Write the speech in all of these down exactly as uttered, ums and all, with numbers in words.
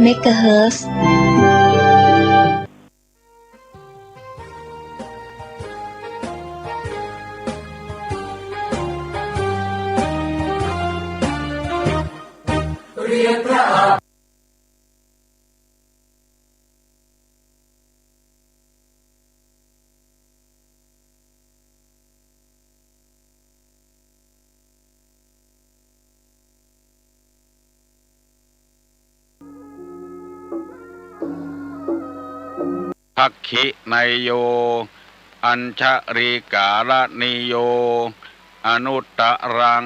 เมกะเฮิรตซ์ ภักขิเนยโย อัญชลีกาลณีโย อนุตตรัง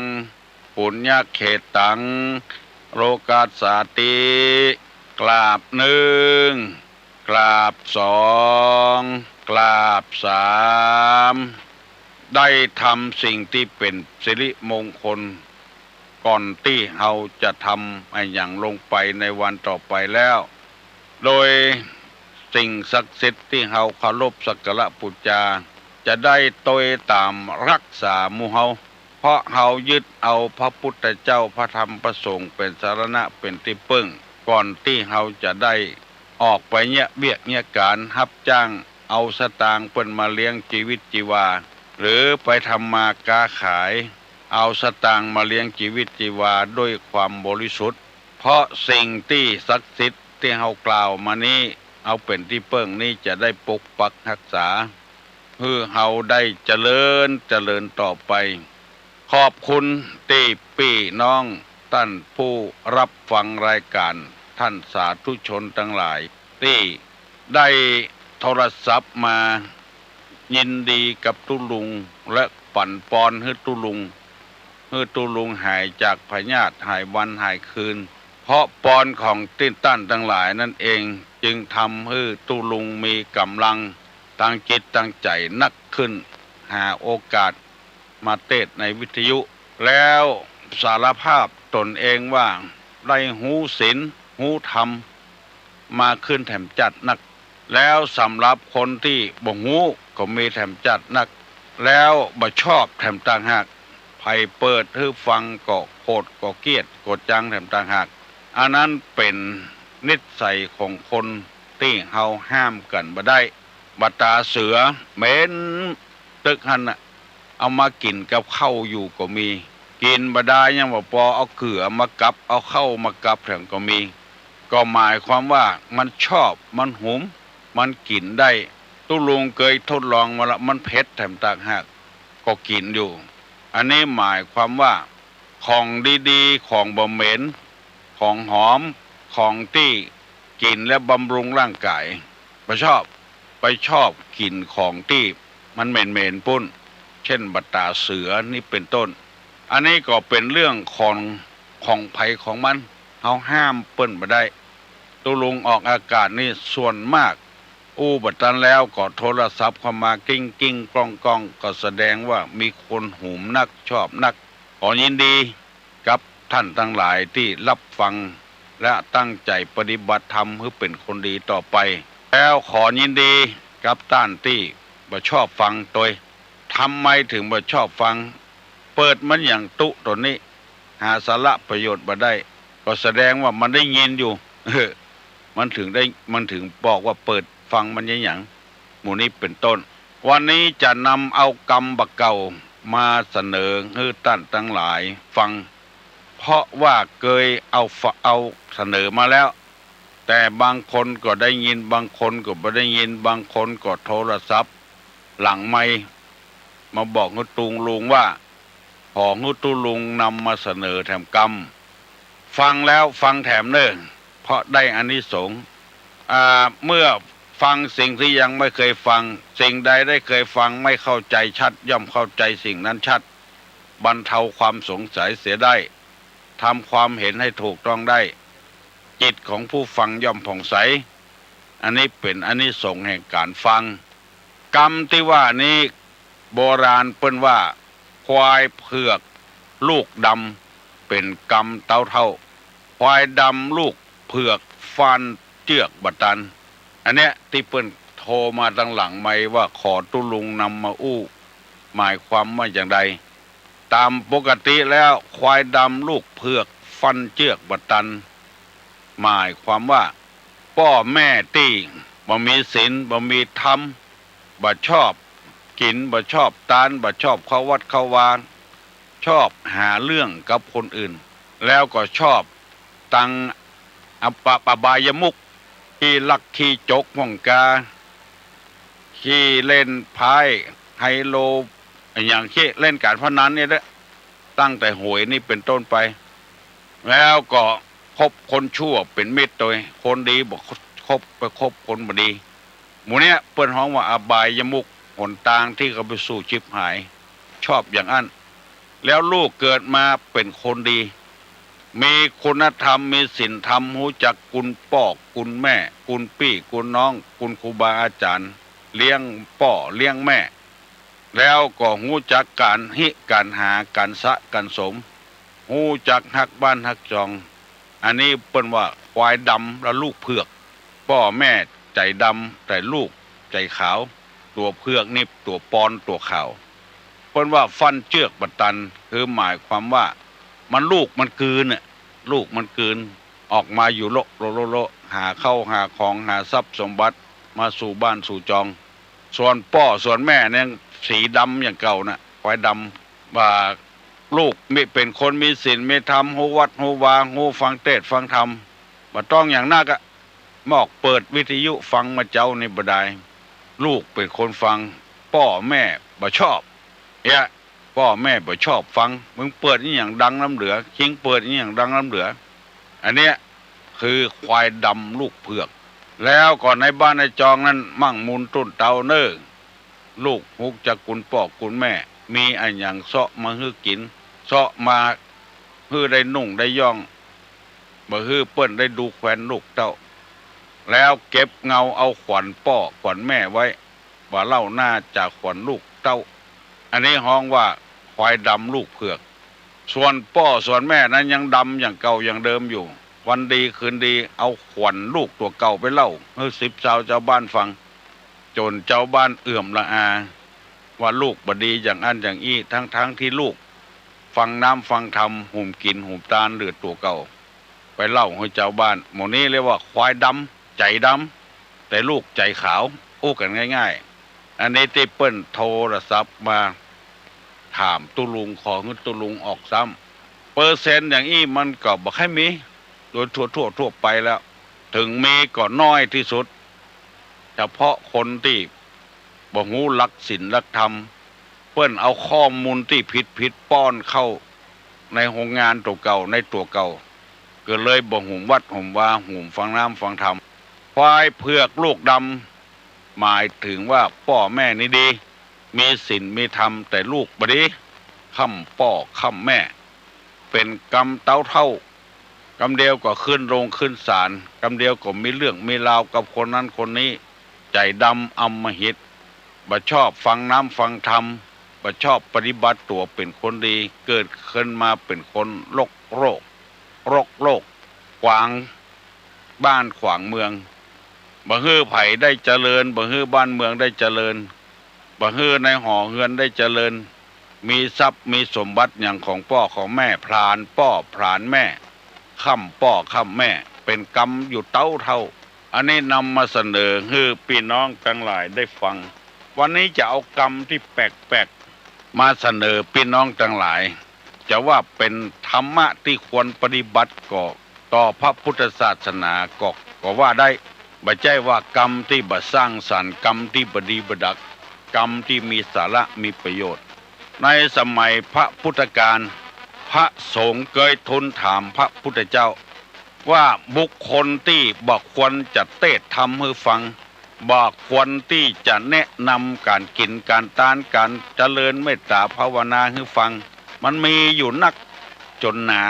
ปุญญเขตตัง โลกัสสาติ กราบนึ่ง กราบสอง กราบสาม ได้ทำสิ่งตี้เป๋นสิริมงคล ก่อนตี้เฮาจะทำอะหยังลงไปในวันต่อไปแล้ว โดยสิ่งศักดิ์สิทธิ์ตี้เฮาเคารพสักการะปู๋จา จะได้ตวยต๋ามฮักษาหมู่เฮา เพราะเฮายึดเอาพระพุทธเจ้า พระธรรม พระสงฆ์เป๋นสรณะ เป๋นตี้เปิ้ง ก่อนตี้เฮาจะได้ออกไปเยียะเวียกเยียะก๋าน ฮับจ้างเอาสตางค์เปิ้นมาเลี้ยงจีวิตจีวา หรือไปทำมาก๊าขาย เอาสตางค์มาเลี้ยงจีวิตจีวาด้วยความบริสุทธิ์ เพราะสิ่งตี้ศักดิ์สิทธิ์ตี้เฮากล่าวมานี้ เอาเป๋นตี้เปิ้งนี้จะได้ปกปักฮักษา หื้อเฮาได้เจริญเจริญต่อไป ขอบคุณตี้ปี้น้องต้านผู้ฮับฟังรายก๋าน ต้านสาธุชนตังหลาย ตี้ได้โทรศัพท์มายินดีกับตุ๊ลุง และปั๋นปอนหื้อตุ๊ลุง หื้อตุ๊ลุงหายจากพยาธิ หายวันหายคืน เพราะปอนของตี้ต้านตังหลายนั้นเอง จึงทำหื้อตุ๊ลุงมีก๋ำลังตางจิตตางใจ๋นักขึ้น หาโอกาสมาเตสน์ในวิทยุ แล้วสารภาพตนเองว่าได้ฮู้ศีลฮู้ธรรมมาขึ้นแถมจัดนัก แล้วสำหรับคนตี้บ่ฮู้ก็มีแถมจัดนัก แล้วบ่ชอบแถมต่างหาก ใผเปิดหื้อฟังก็โขดก็เกลียดก็จังแถมต่างหาก อันนั้นเป๋นนิสัยของคนตี้เฮาห้ามกั๋นบ่ได้ บ่ต๋าเสือเหม็น ตึกหั้นน่ะ เอามากิ๋นกับข้าวอยู่ก็มี กิ๋นบ่ดายยังบ่ปอ เอาเกือมากับ เอาข้าวมากับแถมก็มี ก็หมายความว่ามันชอบ มันหุม มันกิ๋นได้ ตุ๊ลุงเกยทดลองมาละ มันเผ็ดแถมต่างหาก ก็กิ๋นอยู่ อันนี้หมายความว่า ของดีๆ ของบ่เหม็น ของหอม ของตี้กิ๋นแล้วบำรุงร่างก๋าย บ่ชอบ ไปชอบกิ๋นของตี้มันเหม็นๆ ปู้น เจ้นบ่าต๋าเสือนี่เป๋นต้น อันนี้ก็เป๋นเรื่องของ ของใผของมัน เฮาห้ามเปิ้นบ่ได้ ตุ๊ลุงออกอากาศนี่ส่วนมาก อู้บ่ตันแล้วก็โทรศัพท์เข้ามากิ้งๆ ก้องๆ ก็แสดงว่ามีคนหุมนักชอบนัก ขอยินดีกับต้านตังหลายตี้ฮับฟัง และตั้งใจ๋ปฏิบัติธรรมหื้อเป๋นคนดีต่อไป แล้วขอยินดีกับต้านตี้บ่ชอบฟังตวย ทำไมเถิงบ่ชอบฟัง เปิดมันหยังตุ๊โตนี้ หาสาระประโยชน์บ่ได้ ก็แสดงว่ามันได้ยินอยู่ มันเถิงได้ มันเถิงบอกว่าเปิดฟังมันหยัง หมู่นี้เป๋นต้น วันนี้จะนำเอากำบ่าเก่ามาเสนอหื้อต้านตังหลายฟัง เพราะว่าเกยเอาฟ- เอาเสนอมาแล้ว แต่บางคนก็ได้ยิน บางคนก็บ่ได้ยิน บางคนก็โทรศัพท์หลังไมค์มาบอกหื้อตุ๊ลุงว่า ขอหื้อตุ๊ลุงนำมาเสนอแถมกำ ฟังแล้วฟังแถมเน่อ เพราะได้อานิสงส์ อ่า เมื่อฟังสิ่งที่ยังไม่เคยฟัง สิ่งใดได้เคยฟังไม่เข้าใจชัด ย่อมเข้าใจสิ่งนั้นชัด บรรเทาความสงสัยเสียได้ ทำความเห็นให้ถูกต้องได้ จิตของผู้ฟังย่อมผ่องใส อันนี้เป๋นอานิสงส์แห่งก๋านฟัง กำตี้ว่านี้ โบราณเปิ้นว่า ควายเผือกลูกดำ เป๋นกำเต๊าเถ้า ควายดำลูกเผือกฟันเจื้อกบ่ตัน อันเนี้ยตี้เปิ้นโทรมาตังหลังไมค์ว่าขอตุ๊ลุงนำมาอู้ หมายความว่าอย่างใด ต๋ามปกติแล้วควายดำลูกเผือกฟันเจื้อกบ่ตัน หมายความว่า ป้อแม่ตี้บ่มีศีล บ่มีธรรม บ่ชอบกิ๋น บ่ชอบตาน บ่ชอบเข้าวัดเข้าวา ชอบหาเรื่องกับคนอื่น แล้วก็ชอบตังอบายมุข ขี้ลักขี้จกพ่องกา ขี้เล่นไพ่ไฮโล อะหยัง ขี้เล่นก๋านพนันนี่แหละ ตั้งแต่หวยนี่เป๋นต้นไป แล้วก็คบคนชั่วเป๋นมิตร โตยคนดีบ่คบ ไปคบคนบ่ดี หมู่เนี้ยเปิ้นฮ้องว่าอบายมุข หนตางตี้เข้าไปสู่ฉิบหาย ชอบอย่างอั้น แล้วลูกเกิดมาเป๋นคนดี มีคุณธรรม มีศีลธรรม ฮู้จักกุณป้อกุณแม่ กุณปี้กุณน้อง กุณครูบาอาจ๋ารย์ เลี้ยงป้อเลี้ยงแม่ แล้วก็ฮู้จักก๋านฮิก๋านหา ก๋านสะก๋านสม ฮู้จักฮักบ้านฮักจอง อันนี้เปิ้นว่าควายดำและลูกเผือก ป้อแม่ใจ๋ดำ แต่ลูกใจ๋ขาว ตั๋วเผือกนี่ตั๋วปอนตั๋วขาว เปิ้นว่าฟั่นเจื้อกบ่ตัน คือหมายความว่ามันลูกมันกืนน่ะ ลูกมันกืน ออกมาอยู่โละโละโละโละ หาเข้าหาของ หาทรัพย์สมบัติมาสู่บ้านสู่จอง ส่วนป้อส่วนแม่เนี่ยสีดำอย่างเก่าน่ะ ควายดำ ว่าลูกมี เป๋นคนมีศีลมีธรรม ฮู้วัดฮู้วา ฮู้ฟังเตสน์ฟังธรรม บ่ต้องอย่างนักอะ มอกเปิดวิทยุฟังมาเจ๊านี่บ่ดาย ลูกเป๋นคนฟัง ป้อแม่บ่ชอบ เอ๊ะ ป้อแม่บ่ชอบฟัง มึงเปิดอะหยังดังล้ำเหลือ คิงเปิดอะหยังดังล้ำเหลือ อันเนี้ยคือควายดำลูกเผือก แล้วก็ในบ้านในจองนั้นมั่งมูลตุ้นเตาเน่อ ลูกฮู้จักกุณป้อกุณแม่ มีอะหยังเซาะมาหื้อกิ๋น เซาะมาหื้อได้นุ่งได้ย่อง บ่หื้อเปิ้นได้ดูแควนลูกเต้า แล้วเก็บเงาเอาขวัญป้อขวัญแม่ไว้ บ่เล่าหน้าจ๋าขวัญลูกเต้า อันนี้ฮ้องว่าควายดำลูกเผือก ส่วนป้อส่วนแม่นั้นยังดำอย่างเก่าอย่างเดิมอยู่ วันดีคืนดีเอาขวัญลูกตั๋วเก่าไปเล่าหื้อสิบซาวจาวบ้านฟัง จ๋นจาวบ้านเอื่อมละอา ว่าลูกบ่ดีอย่างอั้นอย่างอี้ ทั้งๆ ตี้ลูกฟังน้ำฟังธรรม หุมกิ๋นหุมตานเหลือตั๋วเก่า ไปเล่าหื้อจาวบ้าน หมู่นี้เรียกว่าควายดำใจ๋ดำ แต่ลูกใจ๋ขาว อู้กั๋นง่ายๆ อันนี้ตี้เปิ้นโทรศัพท์มาถามตุ๊ลุง ขอหื้อตุ๊ลุงออกซ้ำ เปอร์เซ็นต์อย่างอี้มันก็บ่ค่อยมี โดยทั่วๆ ทั่วไปแล้ว เถิงมีก็น้อยตี้สุด เฉพาะคนตี้บ่ฮู้หลักศีลหลักธรรม เปิ้นเอาข้อมูลตี้ผิดๆ ป้อนเข้าในโฮงงานตั๋วเก่า ในตั๋วเก่า ก็เลยบ่หุมวัดหุมวา หุมฟังน้ำฟังธรรม ควายเผือกลูกดำ หมายเถิงว่าป้อแม่นี่ดี มีศีลมีธรรม แต่ลูกบ่ดี ค่ำป้อค่ำแม่ เป๋นกรรมเต๊าเถ้า กำเดียวก็ขึ้นโรงขึ้นศาล กำเดียวก็มีเรื่องมีราวกับคนนั้นคนนี้ ใจ๋ดำอำมหิต บ่ชอบฟังน้ำฟังธรรม บ่ชอบปฏิบัติตั๋วเป๋นคนดี เกิดขึ้นมาเป๋นคนรกโรค รกโลก ขวางบ้านขวางเมือง บ่หื้อใผได้เจริญ บ่หื้อบ้านเมืองได้เจริญ บ่หื้อในหอเฮือนได้เจริญ มีทรัพย์มีสมบัติหยังของป้อของแม่ ผลาญป้อผลาญแม่ ค่ำป้อค่ำแม่ เป๋นกรรมอยู่เต๊าเถ้า อันนี้นำมาเสนอหื้อปี้น้องตังหลายได้ฟัง วันนี้จะเอากรรมตี้แปลกๆ มาเสนอปี้น้องตังหลาย จะว่าเป๋นธรรมะตี้ควรปฏิบัติก็ ต่อพระพุทธศาสนาก็ ก็ว่าได้ บ่ใจ้ว่ากรรมตี้บ่สร้างสรรค์ กรรมตี้บ่ดีบ่ดัก กรรมตี้มีสาระมีประโยชน์ ในสมัยพระพุทธกาล พระสงฆ์เกยทูลถามพระพุทธเจ้า ว่าบุคคลตี้บ่ควรจะเตสน์ธรรมหื้อฟัง บ่ควรตี้จะแนะนำก๋านกิ๋นก๋านตาน ก๋านเจริญเมตตาภาวนาหื้อฟัง มันมีอยู่นัก จ๋นหนา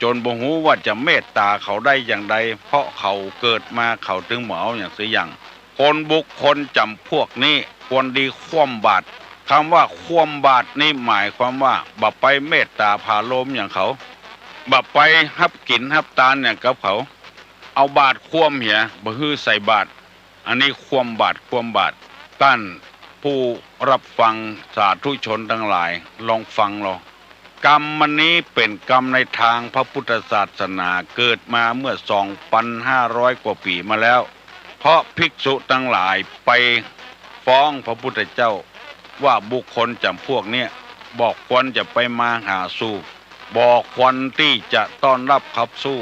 จ๋นบ่ฮู้ว่าจะเมตตาเขาได้อย่างใด เพราะเขาเกิดมาเขาเถิงบ่เอาหยังสักอย่าง คนบุคคลจ๋ำพวกนี้ควรดีคว่ำบาตร กำว่าคว่ำบาตรนี้หมายความว่าบ่ไปเมตตาผาโลมอย่างเขา บ่ไปฮับกิ๋นฮับตานอย่างกับเขา เอาบาตรคว่ำเหีย บ่หื้อใส่บาตร อันนี้คว่ำบาตร คว่ำบาตร ต้านผู้รับฟังสาธุชนตังหลาย ลองฟังลอง กรรมอันนี้เป๋นกรรมในตางพระพุทธศาสนา เกิดมาเมื่อสองปันห้าร้อยกว่าปี๋มาแล้ว เพราะภิกษุตังหลายไปฟ้องพระพุทธเจ้าว่าบุคคลจ๋ำพวกเนี้ยบ่ควรจะไปมาหาสู่ บ่ควรตี้จะต้อนฮับคับสู้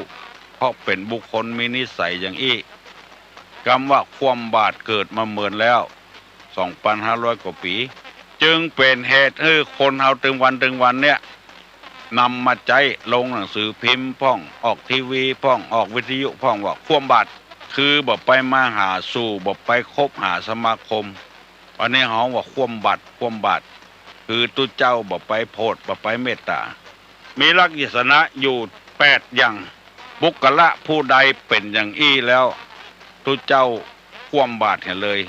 เพราะเป๋นบุคคลมีนิสัยอย่างอี้ กำว่าคว่ำบาตรเกิดมาเมินแล้ว สองปันห้าร้อยกว่าปี๋ จึงเป๋นเหตุหื้อคนเฮาตึงวันตึงวันเนี้ย นำมาใจ๊ลงหนังสือพิมพ์พ่อง ออกทีวีพ่อง ออกวิทยุพ่อง ว่าคว่ำบาตร คือบ่ไปมาหาสู่ บ่ไปคบหาสมาคม อันนี้ฮ้องว่าคว่ำบาตร คว่ำบาตร คือตุ๊เจ้าบ่ไปโผด บ่ไปเมตต๋า มีลักษณะอยู่แปดอย่าง บุคคละผู้ใดเป๋นอย่างอี้แล้ว ตุ๊เจ้าคว่ำบาตรเหียเลย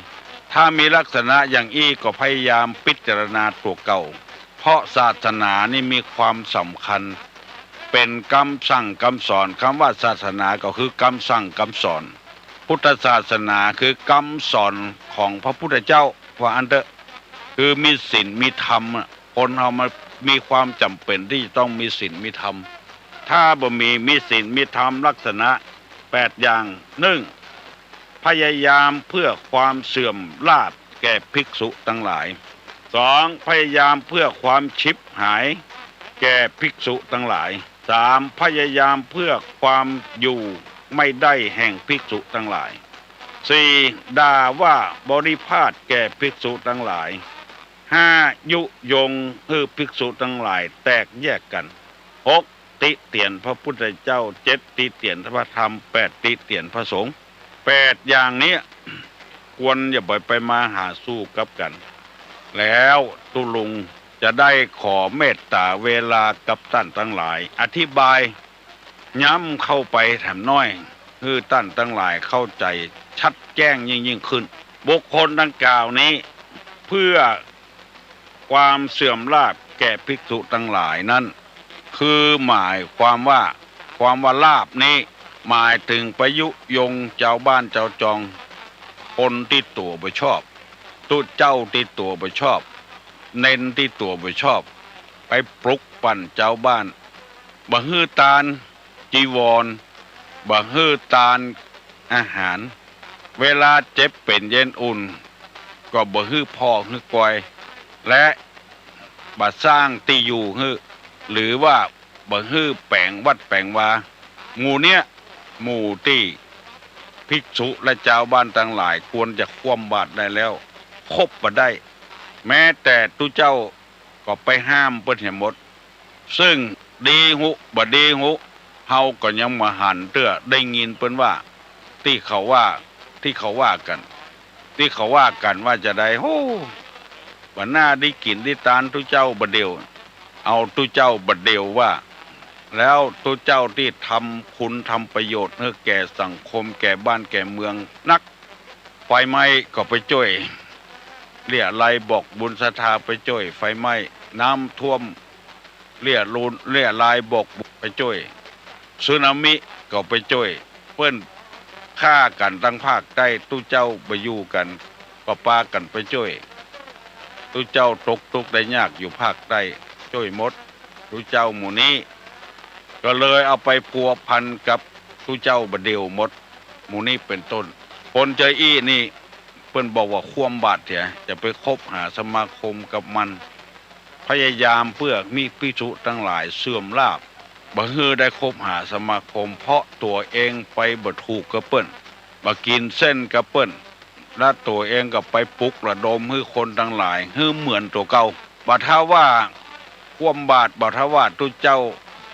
ถ้ามีลักษณะอย่างอี้ก็พยายามพิจารณาตั๋วเก่า เพราะศาสนานี่มีความสำคัญ เป๋นกำสั่งกำสอน กำว่าศาสนาก็คือกำสั่งกำสอน พุทธศาสนาคือกำสอนของพระพุทธเจ้า ว่าอั้นเต๊อะ คือมีศีลมีธรรมอะ คนเฮามันมีความจ๋ำเป๋นตี้จะต้องมีศีลมีธรรม ถ้าบ่มี มีศีลมีธรรมลักษณะแปดอย่าง นึ่ง พยายามเพื่อความเสื่อมลาภแก่ภิกษุตังหลาย สอง พยายามเพื่อความฉิบหายแก่ภิกษุตังหลาย สาม พยายามเพื่อความอยู่ไม่ได้แห่งภิกษุตังหลาย สี่ ด่าว่าบริภาสแก่ภิกษุตังหลาย ห้า ยุยงหื้อภิกษุตังหลายแตกแยกกั๋น หก ติเตียนพระพุทธเจ้า เจ็ด ติเตียนพระธรรม แปด ติเตียนพระสงฆ์ แปดอย่างเนี้ย ควรอย่าไป ไปมาหาสู่กับกั๋น แล้วตุ๊ลุงจะได้ขอเมตต๋าเวลากับต้านตังหลาย อธิบายย้ำเข้าไปแถมน้อย หื้อต้านตังหลายเข้าใจ๋ชัดแจ้งยิ่งๆ ขึ้น บุคคลดังกล่าวนี้ เพื่อความเสื่อมลาภแก่ภิกษุตังหลายนั้น คือหมายความว่า ความว่าลาภนี้ หมายเถิงไปยุยงจาวบ้านจาวจอง คนตี้ตั๋วบ่ชอบ ตุ๊เจ้าตี้ตั๋วบ่ชอบ เณรตี้ตั๋วบ่ชอบ ไปปลุกปั่นจาวบ้าน บ่หื้อตานจีวร บ่หื้อตานอาหาร เวลาเจ็บเป๋นเย็นอุ่น ก็บ่หื้อผ่อหื้อกอย และบ่สร้างตี้อยู่หื้อ หรือว่าบ่หื้อแป๋งวัดแป๋งวา หมู่เนี้ย หมู่ตี้ภิกษุและจาวบ้านตังหลายควรจะคว่ำบาตรได้แล้ว คบบ่ได้ แม้แต่ตุ๊เจ้าก็ไปห้ามเปิ้นเหียหมด ซึ่งดีฮู้บ่ดีฮู้ เฮาก็ยังบ่หันเตื้อ ได้ยินเปิ้นว่า ตี้เขาว่า ตี้เขาว่ากั๋น ตี้เขาว่ากั๋นว่าจาใด โอ้ บ่น่าได้กิ๋นได้ตานตุ๊เจ้าบ่าเดี่ยว เอาตุ๊เจ้าบ่าเดี่ยวว่า แล้วตุ๊เจ้าตี้ทำคุณทำประโยชน์หื้อแก่สังคมแก่บ้านแก่เมืองนัก ไฟไหม้ก็ไปจ้วย เลี้ยไลบอกบุญศรัทธาไปจ้วยไฟไหม้ น้ำท่วม เลี้ยลูน เลี้ยไลบอกบุญไปจ้วย สึนามิก็ไปจ้วย เปิ้นฆ่ากั๋นตังภาคใต้ ตุ๊เจ้าบ่อยู่กั๋น ก็ปากั๋นไปจ้วย ตุ๊เจ้าตกตุ๊กข์ได้ยากอยู่ภาคใต้ จ้วยหมด ตุ๊เจ้าหมู่นี้ ก็เลยเอาไปพัวพันกับตุ๊เจ้าบ่าเดี่ยวหมด หมู่นี้เป๋นต้น คนจาอี้นี่ เปิ้นบอกว่าคว่ำบาตรเสีย จะไปคบหาสมาคมกับมัน พยายามเพื่อหื้อภิกษุตังหลายเสื่อมลาภ บ่หื้อได้คบหาสมาคม เพราะตั๋วเองไปบ่ถูกกับเปิ้น บ่กิ๋นเส้นกับเปิ้น และตั๋วเองก็ไปปลุกระดมหื้อคนตังหลายหื้อเหมือนตั๋วเก่า บ่ถ้าว่าคว่ำบาตร บ่ถ้าว่าตุ๊เจ้า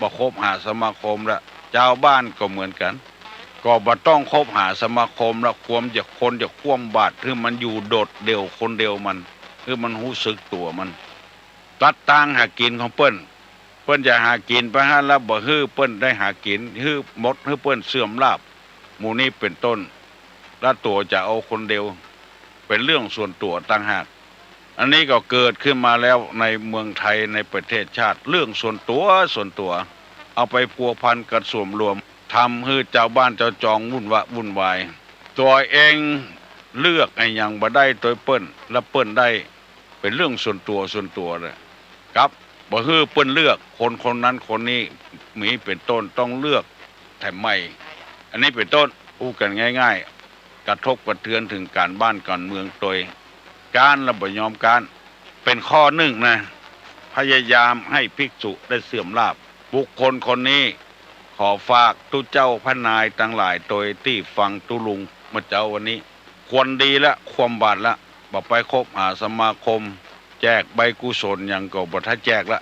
บ่คบหาสมาคมละ จาวบ้านก็เหมือนกั๋น ก็บ่ต้องคบหาสมาคมละ ควรจะ คนจะคว่ำบาตรหื้อมันอยู่โดดเดี่ยวคนเดียวมัน หื้อมันฮู้สึกตั๋วมัน ตั๊ดตางหากิ๋นของเปิ้น เปิ้นจะหากิ๋นไปหั้นละ บ่หื้อเปิ้นได้หากิ๋น หื้อหมด หื้อเปิ้นเสื่อมลาภ หมู่นี้เป๋นต้น และตั๋วจะเอาคนเดียว เป๋นเรื่องส่วนตั๋วต่างหาก อันนี้ก็เกิดขึ้นมาแล้วในเมืองไทย ในประเทศชาติ เรื่องส่วนตั๋ว ส่วนตั๋ว เอาไปพัวพันกับส่วนรวม ทำหื้อจาวบ้านจาวจองวุ่นวะวุ่นวาย ตั๋วเองเลือกอะหยังบ่ได้ตวยเปิ้น และเปิ้นได้ เป๋นเรื่องส่วนตั๋ว ส่วนตั๋วเลย กับ บ่หื้อเปิ้นเลือกคนคนนั้นคนนี้ มีเป๋นต้น ต้องเลือกแถมใหม่ อันนี้เป๋นต้น อู้กั๋นง่ายๆ กระทบกระเทือนเถิงก๋านบ้านก๋านเมืองตวย ก๊านละบ่ยอมก๊าน เป๋นข้อนึ่งนะ พยายามหื้อภิกษุได้เสื่อมลาภ บุคคลคนนี้ ขอฝากตุ๊เจ้าพระนายตังหลายตวยตี้ฟังตุ๊ลุงเมื่อเจ๊าวันนี้ ควรดีละ คว่ำบาตรละ บ่ไปคบหาสมาคม แจกใบกุศลหยังก็บ่ถ้าแจกละ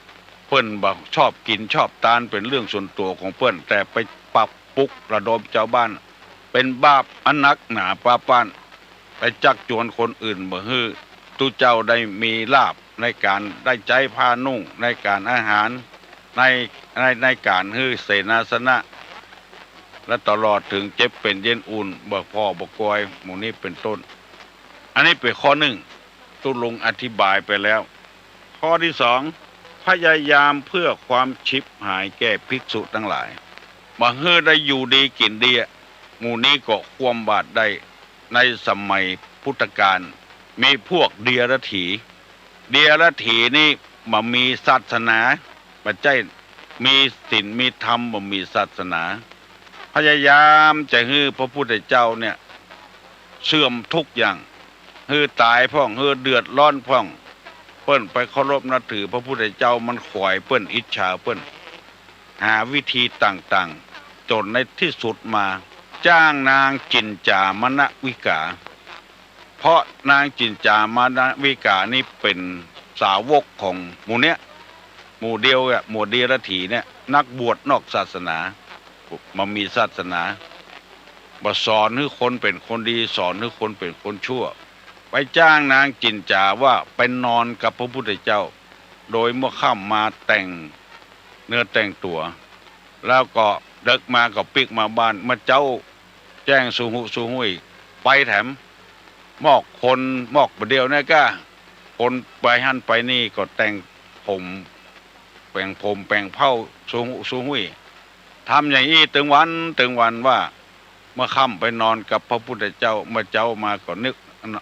เปิ้นบ่ชอบกิ๋นชอบตาน เป๋นเรื่องส่วนตั๋วของเปิ้น แต่ไปปรับปลุกระดมจาวบ้าน เป๋นบาปอันนักหนาปาปาน ไปจักจวนคนอื่นบ่หื้อตุ๊เจ้าได้มีลาภในก๋านได้ใจ๊ผ้านุ่ง ในก๋านอาหาร ใน ใน ในก๋านหื้อเสนาสนะ และตลอดเถิงเจ็บเป๋นเย็นอุ่น บ่ผ่อบ่กอย หมู่นี้เป๋นต้น อันนี้เป๋นข้อนึ่ง ตุ๊ลุงอธิบายไปแล้ว ข้อตี้สอง พยายามเพื่อความฉิบหายแก่ภิกษุตังหลาย บ่หื้อได้อยู่ดีกิ๋นดี หมู่นี้ก็คว่ำบาตรได้ ในสมัยพุทธกาล มีพวกเดียรถี เดียรถีนี่บ่มีศาสนา บ่ใจ้มีศีลมีธรรม บ่มีศาสนา พยายามจะหื้อพระพุทธเจ้าเนี่ย เสื่อมทุกอย่าง หื้อต๋ายพ่อง หื้อเดือดร้อนพ่อง เปิ้นไปเคารพนับถือพระพุทธเจ้า มันขวายเปิ้น อิจฉาเปิ้น หาวิธีต่างๆ จ๋นในตี้สุดมา จ้างนางจิ๋นจ๋ามณวิกา เพราะนางจิ๋นจ๋ามณวิกานี่เป๋นสาวกของหมู่เนี้ย หมู่เดียวอะ หมู่เดียรถีเนี่ย นักบวชนอกศาสนา บ่มีศาสนา บ่สอนหื้อคนเป๋นคนดี สอนหื้อคนเป๋นคนชั่ว ไปจ้างนางจิ๋นจ๋าว่าไปนอนกับพระพุทธเจ้า โดยเมื่อค่ำมาแต่งเนื้อแต่งตั๋ว แล้วก็เดิ็กมาก็ปิ๊กมาบ้าน เมื่อเจ๊าแจ้งสูฮู้สูฮู้อีก ไปแถม มอกคน มอกบ่าเดี่ยวนี้ก้า คนไปหั้นไปนี่ก็แต่งผม แป๋งผมแป๋งเผ้า สูฮู้สูฮู้อีก ทำอย่างอี้ตึงวันตึงวันว่า เมื่อค่ำไปนอนกับพระพุทธเจ้า เมื่อเจ๊ามาก็นึก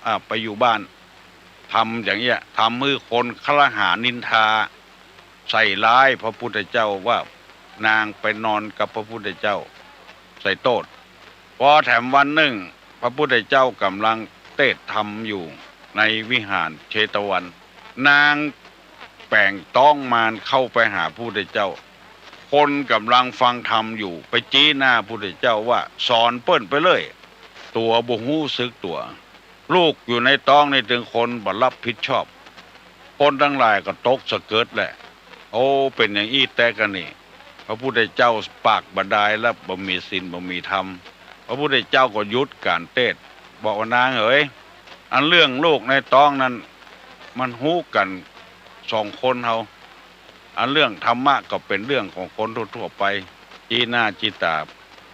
อ่า ไปอยู่บ้าน ทำอย่างเอี้ย ทำหื้อคนครหานินทา ใส่ร้ายพระพุทธเจ้าว่านางไปนอนกับพระพุทธเจ้า ใส่โต้ษ ปอแถมวันนึ่ง พระพุทธเจ้าก่ำลังเตสน์ธรรมอยู่ในวิหารเชตวัน นางแป๋งต๊องมานเข้าไปหาพระพุทธเจ้า คนก่ำลังฟังธรรมอยู่ ไปจี๊หน้าพระพุทธเจ้าว่า สอนเปิ้นไปเลย ตั๋วบ่ฮู้สึกตั๋ว ลูกอยู่ในต๊องนี่ตึงคนบ่รับผิดชอบ คนตังหลายก็ตกสะเกิดแหละ โอ้ เป๋นอย่างอี้แต๊กะนี่ พระพุทธเจ้าปากบ่ดายแล้ว บ่มีศีลบ่มีธรรม พระพุทธเจ้าก็หยุดก๋านเตสน์ บอกว่า นางเหย อันเรื่องลูกในต๊องนั้น มันฮู้กั๋นสองคนเฮา อันเรื่องธรรมะก็เป๋นเรื่องของคนทั่วๆ ไป จี๊หน้าจี๊ต๋า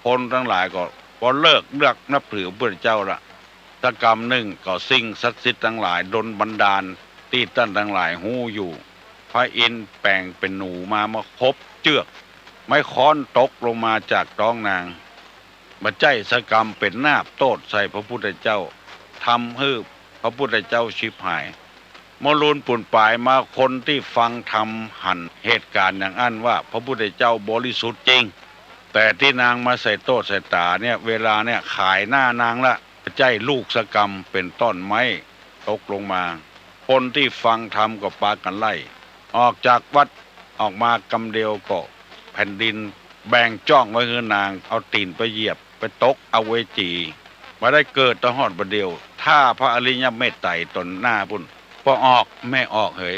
คนตังหลายก็ปอเลิก เลิกนับถือพระพุทธเจ้าละ สักกำนึ่งก็สิ่งศักดิ์สิทธิ์ตังหลายดลบันดาล ตี้ต้านตังหลายฮู้อยู่ พระอินทร์แป๋งเป๋นหนูมา มาขบเจื้อก ไม้ค้อนตกลงมาจากต๊องนาง บ่ใจ้สักกำเป๋นนาบโต้ษใส่พระพุทธเจ้า ทำหื้อพระพุทธเจ้าฉิบหาย เมื่อลูนปูนป๋ายมา คนตี้ฟังธรรมหันเหตุก๋ารณ์อย่างอั้นว่าพระพุทธเจ้าบริสุทธิ์จริง แต่ตี้นางมาใส่โต้ษใส่ต๋าเนี่ย เวลาเนี่ยขายหน้านางละ บ่ใจ้ลูกสักกำเป๋นต้อนไม้ตกลงมา คนตี้ฟังธรรมก็ปากั๋นไล่ ออกจากวัดออกมากำเดียวก็แผ่นดินแบ่งจ้องไว้หื้อนาง เอาตี๋นไปเหยียบ ไปตกอเวจี บ่ได้เกิดตะฮอดบ่าเดี่ยว ถ้าพระอริยเมตไตรต่อหน้าปุ้น ปอออก แม่ออกเหย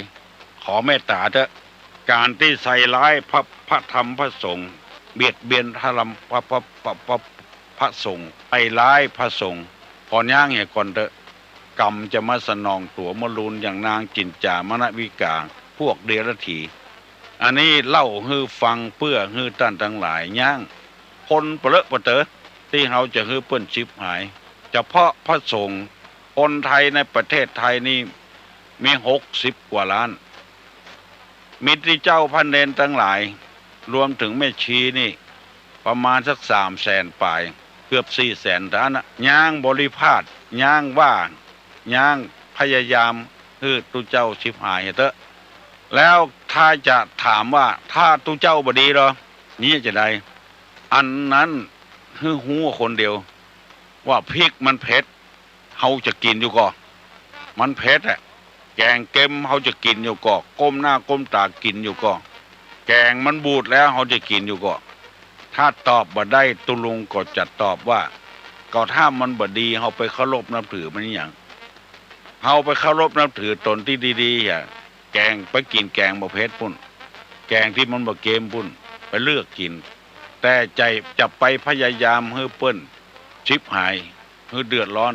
ขอเมตต๋าเต๊อะ ก๋านตี้ใส่ร้ายพระ พระธรรมพระสงฆ์ เบียดเบียนพระธรรม พระ พระ พระ พระ พระสงฆ์ ใส่ร้ายพระสงฆ์ ขอย้างเหียก่อนเต๊อะ กรรมจะมาสนองตั๋วเมื่อลูนอย่างนางจิ๋นจ๋ามณวิกา พวกเดียรถี อันนี้เล่าหื้อฟังเปื้อหื้อต้านตังหลายย้าง คนปะเลอะปะเต๋อ ตี้เฮาจะหื้อเปิ้นฉิบหาย เฉพาะพระสงฆ์ คนไทยในประเทศไทยนี่มีหกสิบกว่าล้าน มีตี้เจ้าพระเณรตังหลาย รวมเถิงแม่ชีนี่ ประมาณสักสามแสนป๋าย เกือบสี่แสนต้านนะ ย้างบริพาท ย้างว่า ย้างพยายามหื้อตุ๊เจ้าฉิบหายเต๊อะ แล้ว ถ้าจะถามว่า ถ้าตุ๊เจ้าบ่ดีเหรอ นี่จะใด อันนั้นหื้อฮู้คนเดียว ว่าพริกมันเผ็ด เฮาจะกิ๋นอยู่ก่อ มันเผ็ดอะ แก๋งเก็มเฮาจะกิ๋นอยู่ก่อ ก้มหน้าก้มต๋ากิ๋นอยู่ก่อ แก๋งมันบูดแล้วเฮาจะกิ๋นอยู่ก่อ ถ้าตอบบ่ได้ ตุ๊ลุงก็จะตอบว่า ก็ถ้ามันบ่ดี เฮาไปเคารพนับถือมันหยัง เฮาไปเคารพนับถือต๋นตี้ดีๆ อะ แก๋งไปกิ๋นแก๋งบ่เผ็ดปุ้น แก๋งตี้มันบ่เก็มปุ้น ไปเลือกกิ๋น แต่จะ จะไปพยายามหื้อเปิ้นฉิบหาย หื้อเดือดร้อน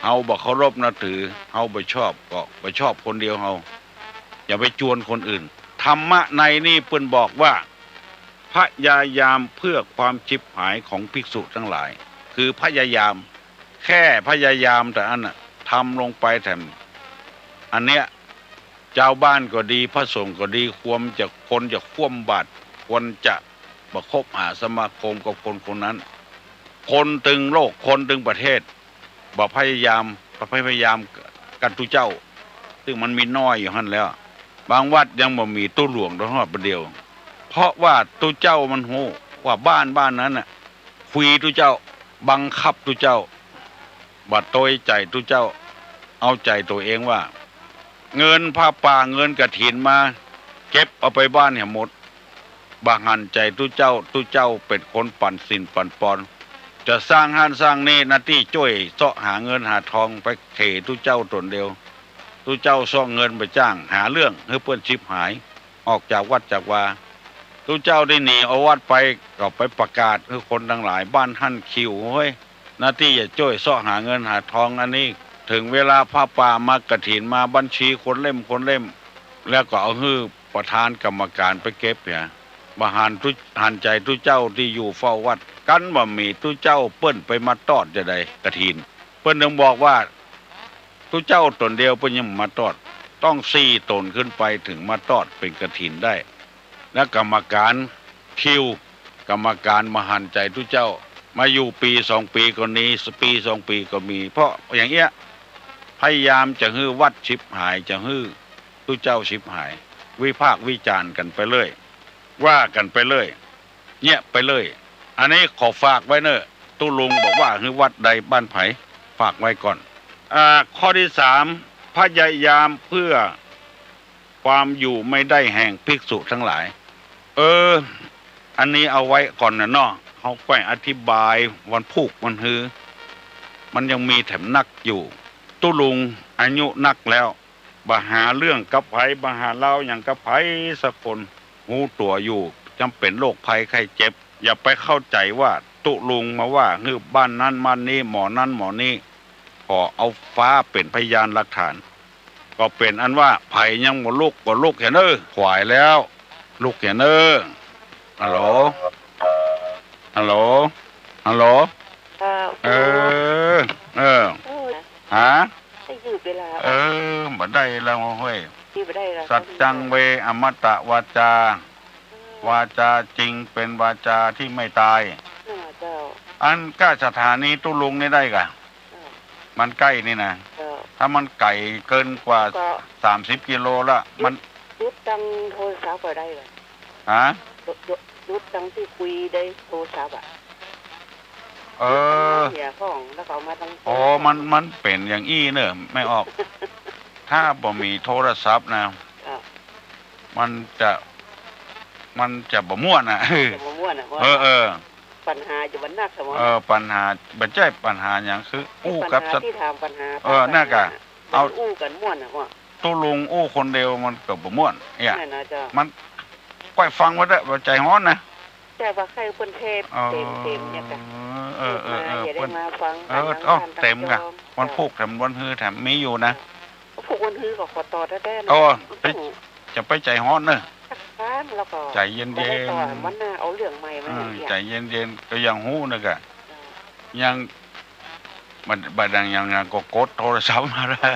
เฮาบ่เคารพนับถือ เฮาบ่ชอบก็บ่ชอบคนเดียวเฮา อย่าไปจวนคนอื่น ธรรมะในนี่เปิ้นบอกว่า พยายามเพื่อความฉิบหายของภิกษุทั้งหลาย คือพยายาม แค่พยายามเต้าอั้นน่ะ ทำลงไปแถม อันเนี้ย จาวบ้านก็ดี พระสงฆ์ก็ดี ควรจะ ควรจะคว่ำบาตร ควรจะบ่คบหาสมาคมกับคนคนนั้น คนตึงโลก คนตึงประเทศ บ่พยายาม บ่พยายามกับตุ๊เจ้า ซึ่งมันมีน้อยอยู่หั้นแล้ว บางวัดยังบ่มีตุ๊หลวงเต้าฮอดบ่าเดี่ยว เพราะว่าตุ๊เจ้ามันฮู้ว่าบ้านบ้านนั้นน่ะ คุยตุ๊เจ้า บังคับตุ๊เจ้า บ่ตวยใจ๋ตุ๊เจ้า เอาใจ๋ตั๋วเองว่า เงินผ้าป่า เงินกฐินมา เก็บเอาไปบ้านเหียหมด บ่หันใจ๋ตุ๊เจ้า ตุ๊เจ้าเป๋นคนปั๋นสินปั๋นปอน จะสร้างหั้นสร้างนี่ หน้าตี้จ้วยเซาะหาเงินหาทอง ไปเขตุ๊เจ้าต๋นเดียว ตุ๊เจ้าเซาะเงินไปจ้าง หาเรื่องหื้อเปิ้นฉิบหาย ออกจากวัดจากวา ตุ๊เจ้าได้หนีเอาวัดไป ก็ไปประกาศหื้อคนตังหลายบ้านหั้นคิว เฮ้ย หน้าตี้จะจ้วยเซาะหาเงินหาทองอันนี้ เถิงเวลาผ้าป่ามากฐินมา บัญชีคนเล่มคนเล่ม แล้วก็เอาหื้อประธานกรรมการไปเก็บเหีย บ่หันตุ๊ หันใจ๋ตุ๊เจ้าตี้อยู่เฝ้าวัด กันบ่มีตุ๊เจ้าเปิ้นไปมาตอดจะใดกฐิน เปิ้นจึงบอกว่า ตุ๊เจ้าต๋นเดียวเปิ้นยังบ่มาตอด ต้องสี่ต๋นขึ้นไปเถิงมาตอดเป๋นกฐินได้ และกรรมการคิว กรรมการบ่หันใจ๋ตุ๊เจ้า มาอยู่ปี๋สองปี๋ก็หนี ปี๋สองปี๋ก็มี เพราะอย่างเอี้ย พยายามจะหื้อวัดฉิบหาย จะหื้อตุ๊เจ้าฉิบหาย วิพากษ์วิจารณ์กั๋นไปเรื่อย ว่ากั๋นไปเรื่อย เยียะไปเรื่อย อันนี้ขอฝากไว้เน่อ ตุ๊ลุงบ่ว่าหื้อวัดใดบ้านใผ ฝากไว้ก่อน อ่า ข้อตี้สาม พยายามเพื่อความอยู่ไม่ได้แห่งภิกษุทั้งหลาย เออ อันนี้เอาไว้ก่อนน่ะเนาะ เฮาก้อยอธิบายวันพูกวันฮือ มันยังมีแถมนักอยู่ ตุ๊ลุงอายุนักแล้ว บ่หาเรื่องกับใผ บ่หาเล่าหยังกับใผสักคน ฮู้ตั๋วอยู่ จำเป๋นโรคภัยไข้เจ็บ อย่าไปเข้าใจ๋ว่าตุ๊ลุงมาว่าหื้อบ้านนั้นบ้านนี้ หมอนั้นหมอนี้ ขอเอาฟ้าเป๋นพยานหลักฐาน ก็เป๋นอันว่าใผยังบ่ลุกก็ลุกเหียเน่อ ขวายแล้ว ลุกเหียเน่อ ฮัลโหล ฮัลโหล ฮัลโหล ครับ เออ เออ โอ้ย ฮะ ได้ยืดเวลา เออ บ่ได้แล้วเฮ้ย ที่บ่ได้แล้ว สัจจังเวอมตะวาจา เออ วาจาจริงเป๋นวาจาตี้ไม่ต๋าย อ่า เจ้า อันก้าสถานีตุ๊ลุงนี่ได้ก่ะ เออ มันใก้นี่นะ เออ ถ้ามันไก๋เกินกว่า ก็ สามสิบกิโลละ มัน หยุดตังโทรศัพท์ก็ได้ก่ะ ฮะ หยุด หยุด หยุดตังตี้คุยได้โทรศัพท์อะ เออ เหียของ แล้วก็เอามาตัง อ๋อ มัน มันเป๋นอย่างอี้เน่อ แม่ออก ถ้าบ่มีโทรศัพท์นะ อ่ะ มันจะ มันจะบ่ม่วนอะ จะบ่ม่วนอะ เออ เออ ปัญหาจะบ่นักสมอง เออ ปัญหา บ่ใจ้ปัญหาหยัง คือ อู้กับ ปัญหาตี้ถามปัญหา เออ นั่นก่ะ เอา อู้กั๋นม่วนอะว่า ตุ๊ลุงอู้คนเดียวมันก็บ่ม่วน เอี้ย นั่นน่ะเจ้า มัน ก้อยฟังไว้เต๊อะ บ่ใจ๋ฮ้อนนะ แต่ว่าใค่เปิ้นเทศน์ อ๋อ เต็มเต็มเนี่ยก่ะ เออ เออ เออ มา เออ อย่าได้ เปิ้น มาฟัง เออ กั๋น เอ้า ทั้ง เต็มก่ะ ทั้ง วันพูกแถมวันฮือแถมมีอยู่นะ วันพูกวันฮือก็ขอต่อแต๊ๆ เนาะ โอ้ ไป จะไปใจ๋ฮ้อนเน่อ สักครั้งแล้วก็ ใจ๋เย็นๆ บ่ได้ต่อ วันหน้าเอาเรื่องใหม่มา เออ เนี่ย ใจ๋เย็นๆ ก็ยังฮู้นะก่ะ เออ ยัง บ่ บ่ดังยัง ยังก็กดโทรศัพท์มาแล้ว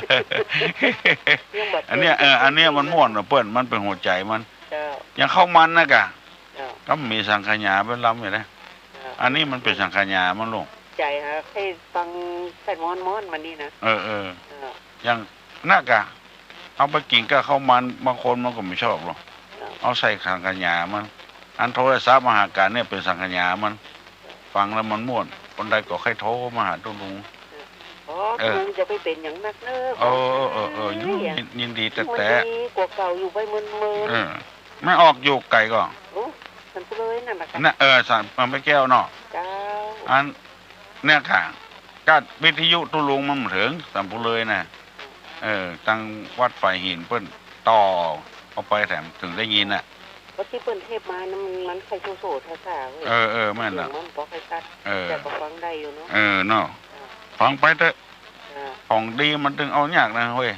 ยังบ่ อันเนี้ย เออ อันเนี้ยมันม่วนว่ะเปิ้น มันเป๋นหัวใจ๋มัน เจ้า อย่างข้าวมันนะก่ะ เจ้า ก็มีสังขยาไปลำอยู่นะ เจ้า อันนี้มันเป๋นสังขยามันลูก ใจ๋ฮะ ใค่ฟังใค่ม้อนๆ มานี่นะ เออ เออ เจ้า อย่างนักอะ เอาไปกิ๋นกับข้าวมัน บางคนมันก็บ่ชอบหรอก เอาใส่สังขยามัน อันโทรศัพท์มาหากั๋นเนี่ยเป๋นสังขยามัน ฟังแล้วมันม่วน คนใดก็ใค่โทรมาหาตุ๊ลุง อ๋อ เออ ตุ๊ลุงจะไปเป๋นหยังนักเน่อ เออ เออ เออ เออ ยิน ยินดีแต๊ๆ กว่าเก่าอยู่ไปเมินๆ เออ แม่ออกอยู่ไก๋ก่อ โอ้ สันปุเลยนั่นน่ะค่ะ น่ะ เออ สัน แม่แก้วเนาะ เจ้า อัน เนี่ยค่ะ ก็วิทยุตุ๊ลุงมันบ่เถิงสันปุเลยน่ะ เออ ตังวัดฝายหินเปิ้นต่อเอาไปแถมเถิงได้ยินน่ะ ก็ตี้เปิ้นเทปมานั้นมัน มันใค่โซ่ๆ ท้าๆ เว้ย เออ เออ แม่นน่ะ เสียงมันบ่ใค่ชัด เออ แต่ก็ฟังได้อยู่เนาะ เออ เนาะ อ่า ฟังไปเต๊อะ อ่า ของดีมันตึงเอายากนะเว้ย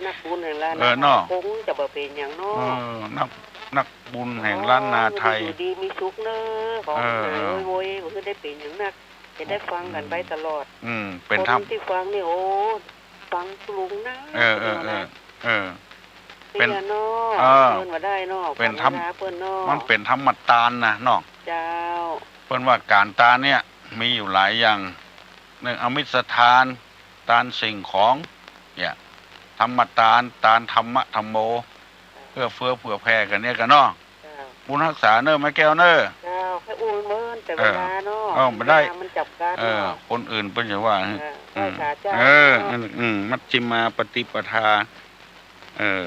นักบุญแห่งล้านนา เออ เนาะ คงจะบ่เป๋นหยังเนาะ เออ นัก นักบุญแห่งล้านนาไทย อ๋อ อยู่ดีมีสุขเน่อ ของ เออ หาย เออ โวยๆ บ่ได้เป๋นหยังนัก จะได้ฟังกั๋นไปตลอด อืม เป๋นธรรม คนตี้ฟังนี่ โอ้ ฟังตุ๊ลุงนะ เออ เออ เออ เออ เตี้ยเนาะ เออ เปิ้นว่าได้เนาะ เป๋นธรรม ฟังเวลาเปิ้นเนาะ มันเป๋นธรรมตานน่ะเนาะ เจ้า เปิ้นว่าก๋านตานเนี่ยมีอยู่หลายอย่าง นึ่ง อมิสทาน ตานสิ่งของ เนี่ย ธรรมตาน ตานธรรมะธัมโม เอื้อเฟื้อเผื่อแผ่กั๋นเนี่ยก่อเนาะ เจ้า บุญฮักษาเน่อแม่แก้วเน่อ เจ้า ใค่อู้เมินแต่เวลาเนาะ เออ เออ บ่ได้ เวลามันจ๋ำกัด เออ เนาะ คนอื่นเปิ้นจะว่า เออ เออ ไหว้สาเจ้า เออ เนาะ อืม อืม มัชฌิมาปฏิปทา เออ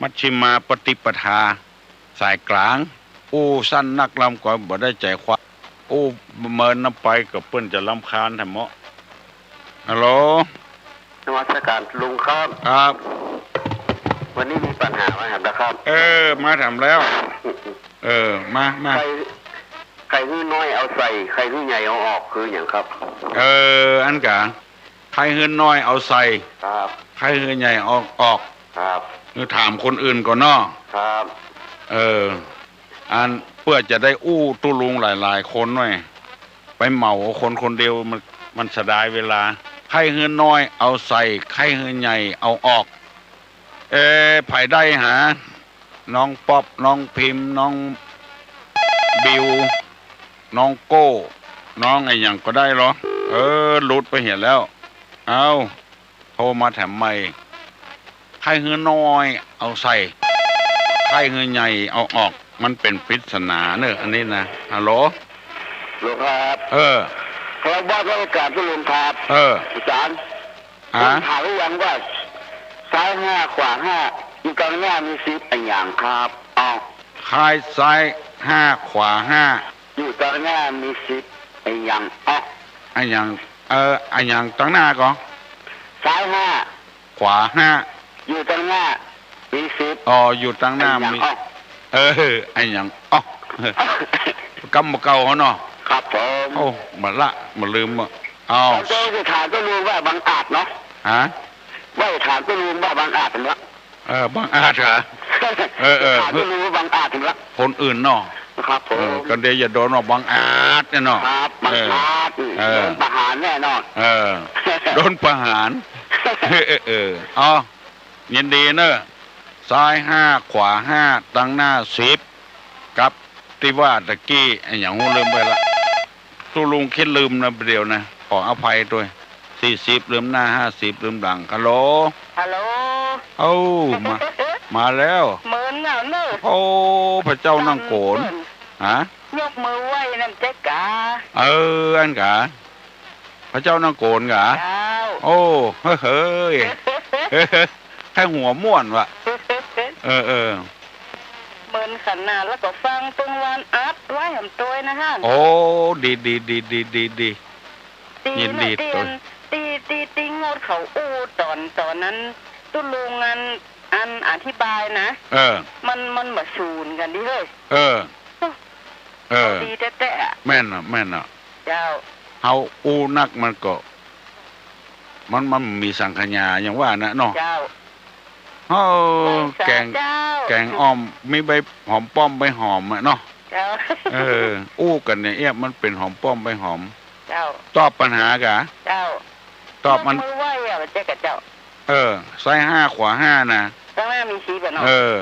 มัชฌิมาปฏิปทา สายก๋าง อู้สั้นนักลำก็บ่ได้ใจ๋ความ อู้เมินนำไปก็เปิ้นจะรำคาญแถมเนาะ ฮัลโหล นมัสก๋านลุงครับ ครับ วันนี้มีปัญหามาแถมนะครับ เออ มาแถมแล้ว เออ มา มา ใค่ ใค่หื้อน้อยเอาใส่ ใค่หื้อใหญ่เอาออก คือหยังครับ เออ อันกา ใค่หื้อน้อยเอาใส่ ครับ ใค่หื้อใหญ่เอาออก ครับ หื้อถามคนอื่นก่อเนาะ ครับ เออ อันเปื้อจะได้อู้ตุ๊ลุงหลายๆ คนหน้อย ไปเหมาเอาคนคนเดียวมัน มันเสียดายเวลา ใค่หื้อน้อยเอาใส่ ใค่หื้อใหญ่เอาออก เออ ใผได้หา น้องป๊อป น้องพิมพ์ น้องบิว น้องโก้ น้องอะหยังก็ได้ลอ เออ หลุดไปเหียแล้ว เอ้า โทรมาแถมใหม่ ใค่หื้อน้อยเอาใส่ ใค่หื้อใหญ่เอาออก มันเป๋นปริศนาเน่อ อันนี้นะ ฮัลโหล ฮัลโหลครับ เออ ครับ นมัสก๋านตุ๊ลุงครับ เออ อาจ๋ารย์ ฮะ ผมถามหรือยังว่า ซ้ายห้า ขวาห้า อยู่ตังหน้ามีสิบอะหยังครับ อ้าว ใค่ซ้ายห้า ขวาห้า อยู่ตังหน้ามีสิบอะหยัง อ้าว อะหยัง เออ อะหยังตังหน้าก่อ ซ้ายห้า ขวาห้า อยู่ตังหน้ามีสิบ อ๋อ อยู่ตังหน้ามี อะหยัง อ้าว เออ อะหยัง อ้าว กำบ่เก่าเฮาเนาะ ครับผม โอ้ บ่ละ บ่ลืมอะ อ้าว ตอนจะถามตุ๊ลุงว่าบังอาจเนาะ ฮะ ว่าจะถามตุ๊ลุงว่าบังอาจเนาะ เออ บังอาจเหรอ เออ เออ ถามตุ๊ลุงว่าบังอาจเนาะ คนอื่นเนาะ ครับผม เออ ก็เดี๋ยวจะโดนว่าบังอาจเนี่ยเนาะ ครับ บังอาจ เออ เออ โดนประหารแน่นอน เออ โดนประหาร เออ เออ เออ เอา ยินดีเนอะ ซ้ายห้า ขวาห้า ตังหน้าสิบ กับตี้ว่าตะกี้ อะหยังฮู้ลืมไปละ ตุ๊ลุงคิดลืมนะ เดี๋ยวนะ ขออภัยตวย สี่สิบลืมหน้า ห้าสิบลืมหลัง ฮัลโหล ฮัลโหล เอ้า มา มาแล้ว เมินเหงาเนอะ โอ้ พระเจ้านั่งโกน ฮะ ยกมือไหว้นั่นเจ๊กา เออ อันกา พระเจ้านั่งโกนกา เจ้า โอ้ เฮ้ย เฮ้ย ใค่หัวม่วนว่ะ เออ เออ เมินขนาด แล้วก็ฟังเปิ้งวานอัดไว้แหมตวยนะฮะ โอ้ ดี ดี ดี ยินดีตวย ตี้ ตี้ ตี้งดเขาอู้ต๋อน ต๋อนนั้น ตุ๊ลุงอัน อันอธิบายนะ เออ มัน มันบ่สูนกั๋นดิเฮ้ย เออ เออ ดีแต๊ๆ อะ แม่นอะ แม่นอะ เจ้า เฮาอู้นักมันก็ มัน มันมีสังขยาอย่างว่านะเนาะ เจ้า เฮา ไหว้สา แกง เจ้า แกงอ่อม มีใบหอมป้อมใบหอมอะเนาะ เจ้า เออ อู้กั๋นเนี่ย เอี้ย มันเป๋นหอมป้อมใบหอม เจ้า ตอบปัญหากา เจ้า ตอบมัน ยกมือไหว้อะ เจ๊กาเจ้า เออ ซ้ายห้า ขวาห้านะ ตังหน้ามีสิบอะเนาะ เออ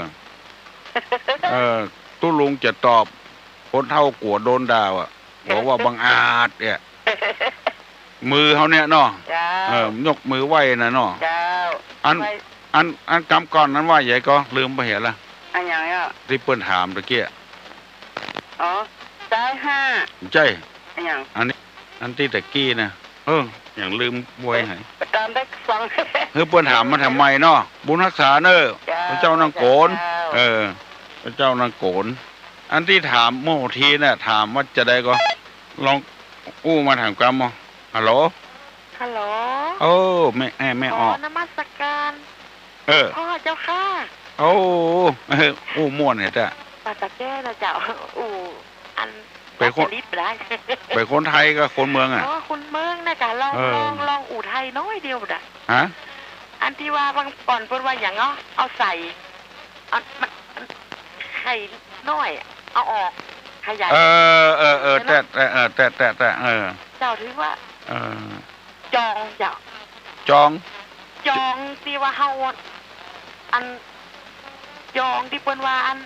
เออ ตุ๊ลุงจะตอบ คนเฒ่ากั๋วโดนด่าอะ บอกว่าบังอาจเนี่ย มือเฮาเนี่ยเนาะ เจ้า เออ ยกมือไหว้นะเนาะ เจ้า อัน ไหว้ อัน อันกำก่อนนั้นไหว้ใหญ่ก่อ ลืมไปเหียละ อะหยังอ่ะ ตี้เปิ้นถามตะกี้ อ๋อ สายห้า ใจ้ อะหยัง อันนี้ อันตี้ตะกี้นะ เออ อย่างลืมไว้ไหน ไปตามได้ฟัง เฮ้ย เปิ้นถามมาทำไมเนาะ บุญฮักษาเน่อ เจ้า พระเจ้านั่งโกน เจ้า เออ พระเจ้านั่งโกน อันตี้ถามเมื่อกี้น่ะ ถามว่าจะใดก็ ลองอู้มาถามกำบ่ ฮัลโหล ฮัลโหล โอ้ แม่ แม่ แม่ออก ขอนมัสการ เออ พ่อเจ้าค่ะ โอ้ เออ อู้ม่วนเนี่ยจ้ะ ปาตะแก้นะเจ้า อู้ อัน เป๋นคน จริตบ่ได้ เป๋นคนไทยกับคนเมืองอะ อ๋อ คนเมืองนะจ๊ะ ลอง เออ ลอง ลองอู้ไทยน้อยเดียวบ่ได้ ฮะ อันตี้ว่าบางก่อนเปิ้นว่าหยังเนาะ เอาใส่ อัน มัน มัน ไข่น้อย เอาออก ขยาย เออ เออ เออ ใจ้เนาะ แต๊ แต๊ เออ แต๊ แต๊ แต๊ เออ เจ้าถือว่า เออ จองเจ้า จอง จองตี้ว่าเฮา อัน จองตี้เปิ้นว่าอัน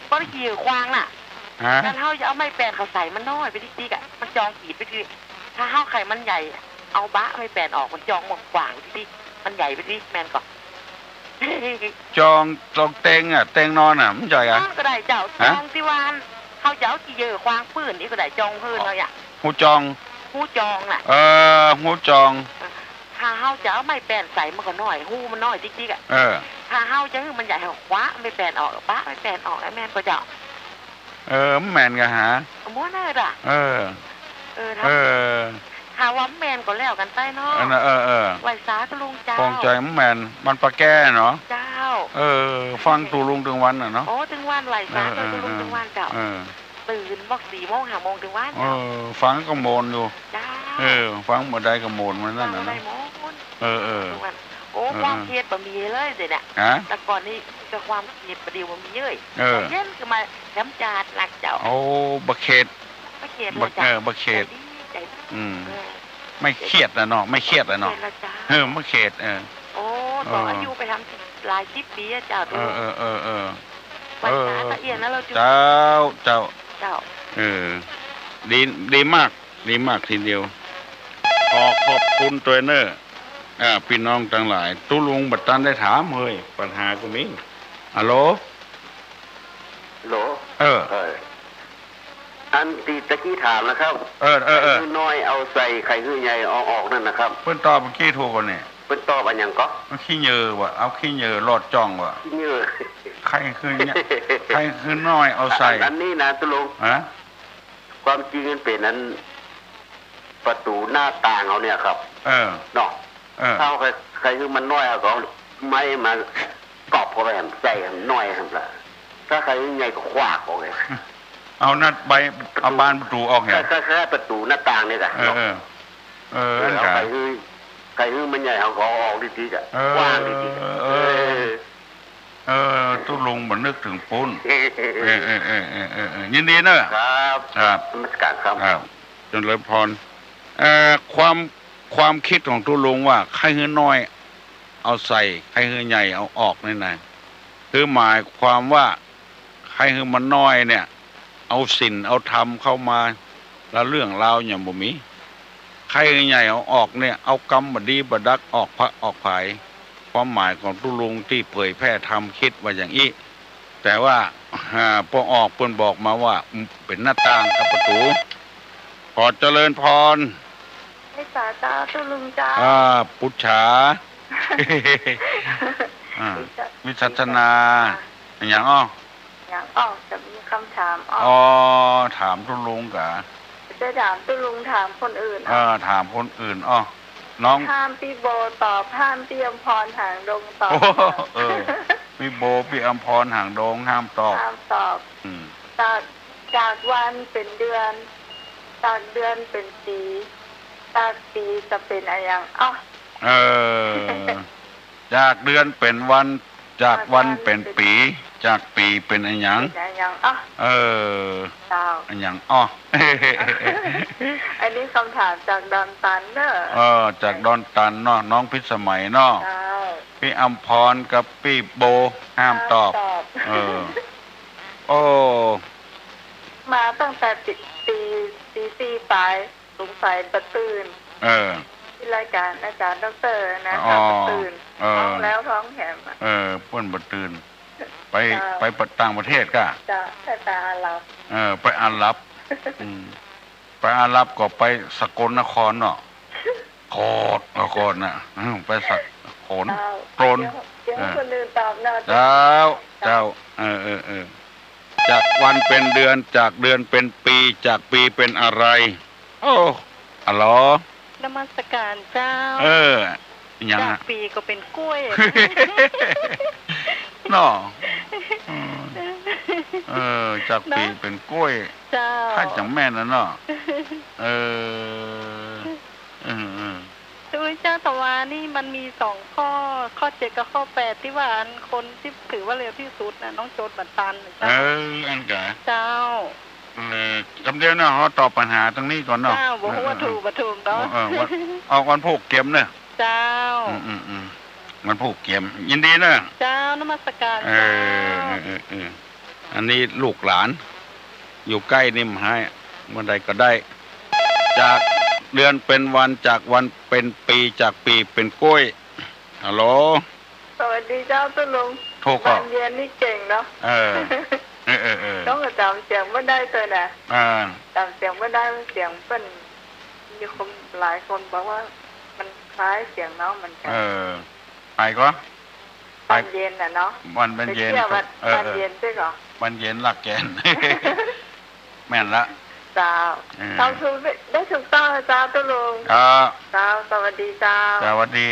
บ่ได้ขี้เหยื่อควางน่ะ ฮะ คันเฮาจะเอาไม้แปนเข้าใส่มันน้อยไปติ๊กๆ อะ มันจองขีดไปติ๊ก ถ้าเฮาไข่มันใหญ่ เอาบะไม้แปนออก มันจองบ่กว้างติ๊ก มันใหญ่ไปติ๊ก แม่นก่อ จอง จองเตียงอะ เตียงนอนอะ มันใหญ่อะ นอนก็ได้เจ้า ฮะ จองตี้ว่าอัน เฮาจะเอาขี้เหยื่อควางปื้นนี่ก็ได้ จองพื้นเฮาอะ ฮูจอง ฮูจองน่ะ เออ ฮูจอง ถ้าเฮาจะเอาไม้แปนใส่มันก็น้อย ฮูมันน้อยติ๊กๆ อะ เออ ถ้าเฮาจะหื้อมันใหญ่ เฮาคว้าไม้แปนออก ปะไม้แปนออก แล้วแม่นก็เจ้า เออ มันแม่นกะหา ม่วนเน่อจ้ะ เออ เออ ถ้า เออ ถ้าว่าแม่นก็แล้วกั๋นไปเนาะ เออนะ เออ เออ ไหว้สาตุ๊ลุงเจ้า ปองใจ๋มันแม่น บ้านปะแก้เนาะ เจ้า เออ ฟังตุ๊ลุงตึงวันน่ะเนาะ โอ้ ตึงวัน ไหว้สา เออ เออ ตุ๊ลุงตึงวันเจ้า เออ ตื่นบ่สี่โมงห้าโมงตึงวัน เออ ฟังก็ม่วนอยู่ เจ้า เออ ฟังเมื่อใดก็ม่วนเมื่อนั้นน่ะ ฟังเมื่อใดม่วน เออ เออ ตึงวัน โอ้ เออ ความเครียดบ่มีเลยเดี๋ยวนี้ ฮะ แต่ก่อนนี่ก็ความเครียดบ่ดีบ่มีเลย เออ เย็นขึ้นมาแถมจาดหนักเจ้า โอ้ บ่เครียด บ่เครียดเลยเจ้า บ่ เออ บ่เครียด ใจ๋ดี ใจ๋ดี อืม เออ ไม่เครียดน่ะเนาะ ไม่เครียดน่ะเนาะ บ่เครียดแล้วเจ้า เออ บ่เครียด เออ โอ้ เออ ต่ออายุไปทำหลายสิบปีอะเจ้า เออ เออ เออ เออ ไหว้สาตะเอี้ยนนะเราจุ๊ เจ้า เจ้า เจ้า เออ ดี ดีมาก ดีมากทีเดียว ขอขอบคุณตวยเน่อ อ่า ปี้น้องตังหลาย ตุ๊ลุงบ่ตันได้ถาม เฮ้ย ปัญหาก็มี ฮัลโหล ฮัลโหล เออ เออ อันตี้ตะกี้ถามนะครับ เออ เออ เออ ไข่หื้อน้อยเอาใส่ ไข่หื้อใหญ่เอาออกนั่นนะครับ เปิ้นตอบเมื่อกี้ถูกก่อนี่ เปิ้นตอบอะหยังก่อ ขี้เหยื่อว่ะ เอาขี้เหยื่อลอดจ่องว่ะ ขี้เหยื่อ ไข่หื้อใหญ่ ไข่หื้อน้อยเอาใส่ อัน อันนี้นะตุ๊ลุง ฮะ ความจริงมันเป๋นอัน ประตู๋หน้าต่างเฮาเนี่ยครับ เออ เนาะ เออ ถ้าเฮาใค่ ใค่หื้อมันน้อย เฮาก็เอาไม้มาก๊อบเข้าไป ใส่ให้มันน้อยหั่นละ ถ้าใค่หื้อใหญ่ก็ขว้างออกเลย เอาหน้าใบ เอาบานประตู๋ออกเนี่ย ใค่ ใค่ ใค่ประตู๋หน้าต่างเนี่ยกะ เออ เนาะ เออ เออ เออ อัน เอา กะ ใค่หื้อ ใค่หื้อมันใหญ่ เฮาก็เอาออกดีๆ กะ เออ ขว้างดีๆ กะ เออ เออ เออ ตุ๊ลุงบ่นึกเถิงปู๊น เออ เออ ยินดีเน่อ ครับ ครับ นมัสการครับ ครับ เจริญพร เอ่อ ความ ความกึ๊ดของตุ๊ลุงว่า ใค่หื้อน้อยเอาใส่ ใค่หื้อใหญ่เอาออกนี่นะ คือหมายความว่า ใค่หื้อมันน้อยเนี่ย เอาศีลเอาธรรมเข้ามา แล้วเรื่องราวยังบ่มี ใค่หื้อใหญ่เอาออกเนี่ย เอากำบ่ดีบ่ดักออกพระออกผาย ความหมายของตุ๊ลุงตี้เผยแผ่ธรรมกึ๊ดว่าอย่างอี้ แต่ว่า อ่า ปอออกเปิ้นบอกมาว่า เป๋นหน้าต่างกับประตู๋ ขอเจริญพร ไหว้สาเจ้าตุ๊ลุงเจ้า อ่า ปุจฉา อ่า วิจัช วิจัชนา อะหยังอ้อ อะหยังอ้อ จะมีกำถามอ้อ อ๋อ ถามตุ๊ลุงกะ จะถามตุ๊ลุง ถามคนอื่น เออ อ้อ ถามคนอื่นอ้อ น้อง ห้ามปี้โบตอบ ห้ามปี้อำพร หางดงตอบ โอ้ เออ ปี้โบ ปี้อำพร หางดง ห้ามตอบ ห้ามตอบ อืม จาก จากวันเป๋นเดือน จากเดือนเป๋นปี๋ จากปี๋จะเป๋นอะหยัง อ้อ เออ จากเดือนเป๋นวัน จากวันเป๋นปี๋ จากปี๋เป๋นอะหยัง เป๋นอะหยัง อ้อ เออ เจ้า อะหยังอ้อ อันนี้กำถามจากดอนตันเน่อ เออ จากดอนตันเนาะ น้องพิสมัยเนาะ เจ้า ปี้อำพรกับปี้โบ ห้ามตอบ ห้ามตอบ เออ โอ้ มาตั้งแต่ตี ตี ตีสี่ปาย สงสัยบ่ตื่น เออ ตี้รายก๋านอาจ๋ารย์ด็อกเตอร์นะ อ๋อ จ๋าบ่ตื่น เออ ท้องแล้วท้องแถมอะ เออ เปิ้นบ่ตื่น ไป เจ้า ไปต่างประเทศก่ะ เจ้า ไป ไปอาหรับ เออ ไปอาหรับ อืม ไปอาหรับก็ไปสกลนครเนาะ โคตร เออ โคตรนะ อืม ไปสกล เจ้า โกลน เดี๋ยว เดี๋ยว เออ คนอื่นตอบเนาะ เจ้า เจ้า เจ้า เออ เออ เออ จากวันเป็นเดือน จากเดือนเป็นปี จากปีเป็นอะไร โอ้ อะหรอ นมัสการเจ้า เออ หยัง จาก ฮะ ปีก็เป็นกล้วย เนาะ เออ เออ จากปี เนาะ เป็นกล้วย เจ้า ถ้าจังแม่นนะเนาะ เออ เออ เออ คือเจ้า แต่ว่านี่มันมีสองข้อ ข้อเจ็ดกับข้อแปด ตี้ว่าอันคนตี้ถือว่าเลวตี้สุดน่ะ น้องโจทย์บัตรตันน่ะเจ้า เออ อันกะ เจ้า เออ กำเดียวนะ เฮาตอบปัญหาตรงนี้ก่อนเนาะ เจ้า บ่ฮู้ว่า เออ เออ ถูกบ่ถูกเนาะ เออ เออ วัน ออกวันพูกเกมเนาะ เจ้า อืม อืม อืม วันพูกเกม ยินดีเนาะ เจ้า นมัสการ เออ เจ้า เออ เออ เออ อันนี้ลูกหลาน อยู่ใก้นี่บ่หื้อ เมื่อใดก็ได้ จากเดือนเป็นวัน จากวันเป็นปี จากปีเป็นกล้วย ฮัลโหล สวัสดีเจ้าตุ๊ลุง ถูกครับ บานเย็นนี่เก่งเนาะ เออ เออ เออ เออ ต้องจำเสียงบ่ได้ตวยนะ เออ จำเสียงบ่ได้ เสียงเปิ้น มีคนหลายคนบอกว่ามันคล้ายเสียงน้องเหมือนกัน เออ ใผก่อ บานเย็นน่ะเนาะ บานเย็น เออ เออ บานเย็นใจ้ก่อ บานเย็นลากแก่น แม่นละ เจ้า เออ เจ้า ถูก ได้ถูกต้องนะเจ้าตุ๊ลุง ครับ เจ้า สวัสดีเจ้า สวัสดี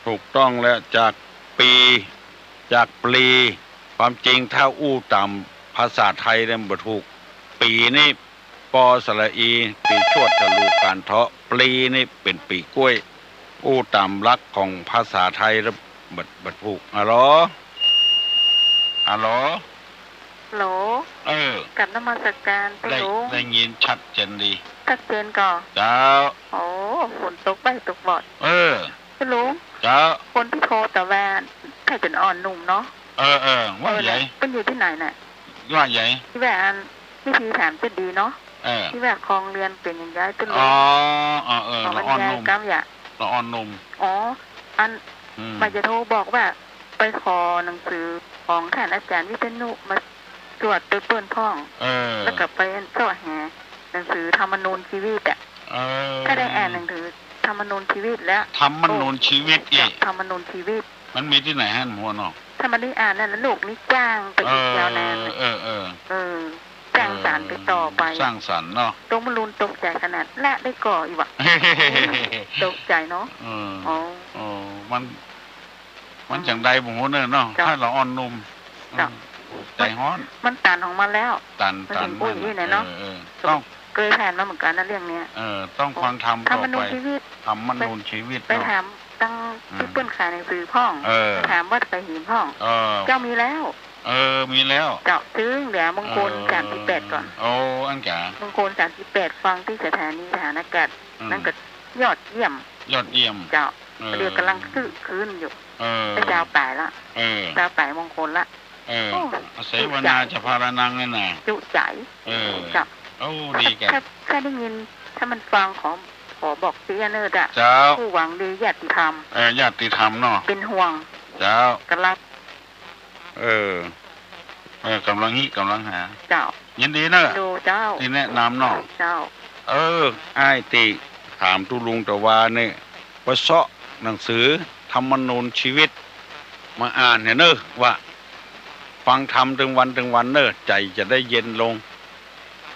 ถูกต้องแล้ว จากปี จากปลี ความจริงถ้าอู้ต๋ามภาษาไทยเนี่ยบ่ถูก ปีนี่ ปอสระอี ปีชวดทะลูการเทาะ ปลีนี่เป๋นปีกล้วย อู้ต๋ามหลักของภาษาไทยแล้วบ่ บ่ถูก ฮัลโหล ฮัลโหล ฮัลโหล เออ กราบนมัสการตุ๊ลุง ได้ยินชัดเจนดี ชัดเจนก่อ เจ้า โอ้ ฝนตกบ่ายตกบ่อด เออ ตุ๊ลุง เจ้า คนตี้โทรตะวัน ใค่เป๋นอ่อนหนุ่มเนาะ เออ เออ ว่าใหญ่ เปิ้นอยู่ตี้ไหนน่ะ ว่าใหญ่ ตี้ว่าอัน วิธีถามจะดีเนาะ เออ ตี้ว่าครองเรือนเป๋นอย่างใดตุ๊ลุง อ๋อ เออ เออ ละอ่อนหนุ่ม กำยะ ละอ่อนหนุ่ม อ๋อ อัน อืม บ่าจะโทรบอกว่า ไปขอหนังสือของท่านอาจารย์วิษณุมาสวดตวยเปิ้นพ่อง เออ แล้วก็ไปเซาะหาหนังสือธรรมนูญชีวิตอะ เออ ข้าได้อ่านหนังสือธรรมนูญชีวิตแล้ว ธรรมนูญชีวิตอีก ธรรมนูญชีวิต มันมีตี้ไหนฮะ หัวเนาะ ถ้ามันได้อ่านนั่นแล้วโลกนี้กว้างไปอีกยาวนาน เออ เออ เออ เออ สร้างสรรค์ไปต่อไป เออ สร้างสรรค์เนาะ ตุ๊ลุงตกใจ๋ขนาดละได้ก่ออีกว่ะ ตกใจ๋เนาะ เออ อ๋อ เออ มัน มันจั่งใดบ่ฮู้เน่อเนาะ เจ้า ถ้าละอ่อนหนุ่ม เจ้า อืม ใจ๋ฮ้อน มันตันของมันแล้ว ตัน มัน ตัน ถึงอู้อย่างนี้แหละเนาะ เออ เออ ต้อง เกยผ่านมาเหมือนกั๋นนะเรื่องเนี้ย เออ ต้องฟังธรรมต่อไป ธรรมนูญชีวิต ธรรมนูญชีวิต ไป เนาะ ถามตังตี้เปิ้นขายหนังสือพ่อง เออ ถามวัดสะหินพ่อง เออ เจ้ามีแล้ว เออ มีแล้ว เจ้า ตึงเดี๋ยวมงคล เออ สามสิบแปดก่อน โอ้ อันกะ มงคลสามสิบแปด ฟังตี้สถานีทหารอากาศ อืม นั่นก็ยอดเยี่ยม ยอดเยี่ยม เจ้า เออ เดี๋ยวก่ำลังซื้อคืนอยู่ เออ ได้ซาวป๋ายละ เออ ซาวป๋ายมงคลละ เออ โอ้ อเสวนา จุใจ๋ จะพารานังเนี่ยนะ จุใจ๋ เออ เจ้า โอ้ ดีกัน ถ้า ถ้า ถ้าได้ยิน ถ้ามันฟังขอ ขอบอกเสี้ยเน่อเจ้า เจ้า ผู้หวังดีญาติธรรม เออ ญาติธรรมเนาะ เป๋นห่วง เจ้า ก่ำลัง เออ เออ ก่ำลังฮิ ก่ำลังหา เจ้า ยินดีเน่อ ดูเจ้า ตี้แนะนำเนาะ เจ้า เออ อ้ายตี้ถามตุ๊ลุงตะวาเนี่ย ไปเซาะหนังสือธรรมนูญชีวิตมาอ่านเนี่ยเน่อ ว่าฟังธรรมตึงวันตึงวันเน่อ ใจ๋จะได้เย็นลง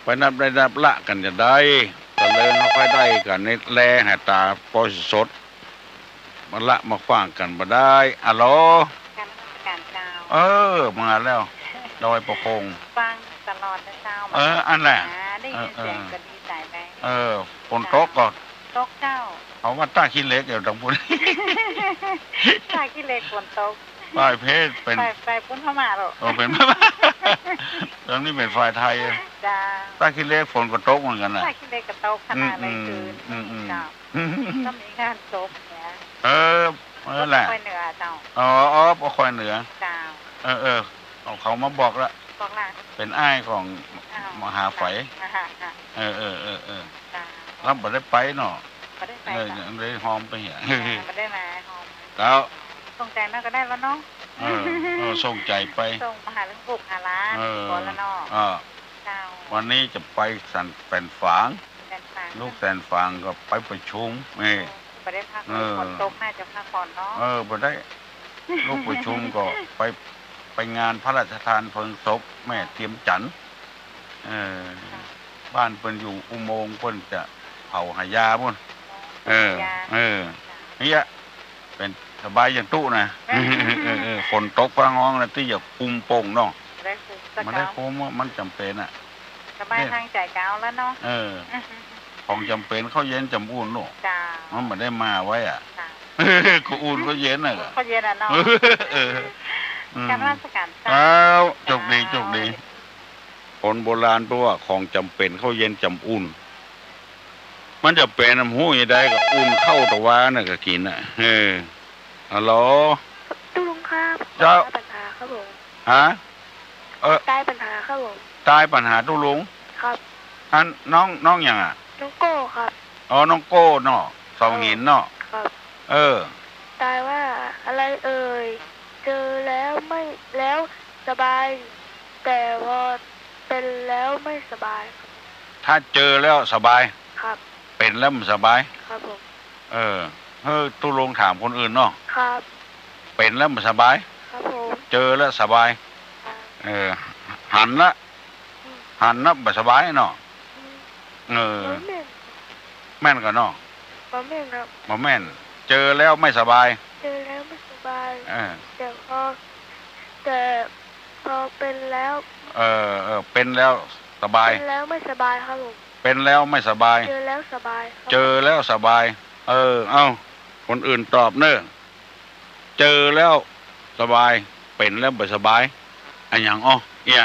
ไปนับได้นับละกั๋นจะได้ ตะเลิงเอาไปได้กั๋นนี่แลหาต๋าปอสด มาละมาขว้างกั๋นบ่ได้ อะโหล กราบนมัสการเจ้า เออ มาแล้ว ดอยปะโคง ฟังตลอดนะเจ้า เออ อันแหละ อ่า ได้ยินเสียง เออ ก็ดีใจ๋ไป เออ ฝนตกก่อ ตกเจ้า เพราะว่าต้าขี้เหล็กอยู่ตรงปุ้น ต้าขี้เหล็กฝนตก ใต้เพชรเป๋น ไป ไปปุ้นพม่าเหรอ เออ เป๋นพม่า ตรงนี้เป๋นฝ่ายไทย เจ้า ต้าขี้เหล็กฝนก็ตกเหมือนกั๋นนะ ต้าขี้เหล็กก็ตกขนาดเลย อืม คือ อืม อืม เจ้า ก็มีงานศพเนี่ย เออ เออแหละ ปกคอยเหนือเจ้า อ๋อ อ๋อ ปกคอยเหนือ เจ้า เออ เออ เอาเขามาบอกละ บอกละ เป๋นอ้ายของ อ้าว มหาไฝ อ่าฮะ อ่ะ เออ เออ เออ เออ เจ้า แล้วบ่ได้ไปเนาะ บ่ได้ไป เออ เจ้า ยังได้หอมไปเหีย อ่า บ่ได้มาหอม เจ้า ส่งใจ๋มาก็ได้วะเนาะ เออ เออ ส่งใจ๋ไป ส่งมาหาลูกหลาน เออ ก่อนละเนาะ เออ เจ้า วันนี้จะไปสัน แสนฝาง แสนฝาง ลูกแสนฝางก็ไปประชุม นี่ บ่ได้พักเลย เออ ฝนตกน่าจะพักผ่อนเนาะ เออ บ่ได้ ลูกประชุมก็ไป ไปงานพระราชทานเพลิงศพแม่เตียมจันทน์ เออ ค่ะ บ้านเปิ้นอยู่อุโมงค์ เปิ้นจะเผาหายาปู้น เออ หายา เออ ค่ะ เนี่ย เป๋นสบายอย่างตุ๊นะ เออ เออ เออ ฝนตกฟ้าฮ้องนะ ตี้อย่าคุมโป่งเนาะ บ่ได้คุมก็ บ่ได้คุม เจ้า มันจ๋ำเป๋นอะ สบาย เนี่ย ตางใจ๋เก่าแล้วเนาะ เออ ของจ๋ำเป๋นข้าวเย็นจ๋ำอุ่นเนาะ เจ้า มันบ่ได้มาไว้อะ ค่ะ ก็อุ่นก็เย็นน่ะ อุ่นก็เย็นอะเนาะ เออ อืม กราบนมัสก๋านเจ้า เจ้า โชคดี เจ้า โชคดี คนโบราณเปิ้นว่าของจ๋ำเป๋นข้าวเย็นจ๋ำอุ่น มันจ๋ำเป๋น มันฮู้จะใดก็อุ่นข้าวตะวาน่ะก็กิ๋นน่ะ เออ ฮัลโหล ตุ๊ลุงครับ เจ้า ขอตายปัญหาครับผม ฮะ เออ ตายปัญหาครับผม ตายปัญหาตุ๊ลุง ครับ อันน้อง น้องหยังอะ น้องโก้ครับ อ๋อ น้องโก้เนาะ เสาหินเนาะ ครับ เออ ตายว่าอะไรเอ่ย เจอแล้วไม่ แล้วสบาย แต่พอเป็นแล้วไม่สบายครับ ถ้าเจอแล้วสบาย ครับ เป๋นแล้วมันสบาย ครับผม เออ เออ ตุ๊ลุงถามคนอื่นเนาะ ครับ เป๋นแล้วมันสบาย ครับผม เจอแล้วสบาย ครับ เออ หันละ อืม หันละบ่สบายเนาะ อืม เออ บ่แม่น แม่นก่อเนาะ บ่แม่นครับ บ่แม่น เจอแล้วไม่สบาย เจอแล้วไม่สบาย เออ แต่พอ แต่พอเป็นแล้ว เออ เออ เป็นแล้วสบาย เป็นแล้วไม่สบายครับผม เป็นแล้วไม่สบาย เจอแล้วสบายครับ เจอแล้วสบาย เออ เอ้า คนอื่นตอบเน่อ เจอแล้วสบาย เป๋นแล้วบ่สบาย อะหยังอ้อ เอี้ย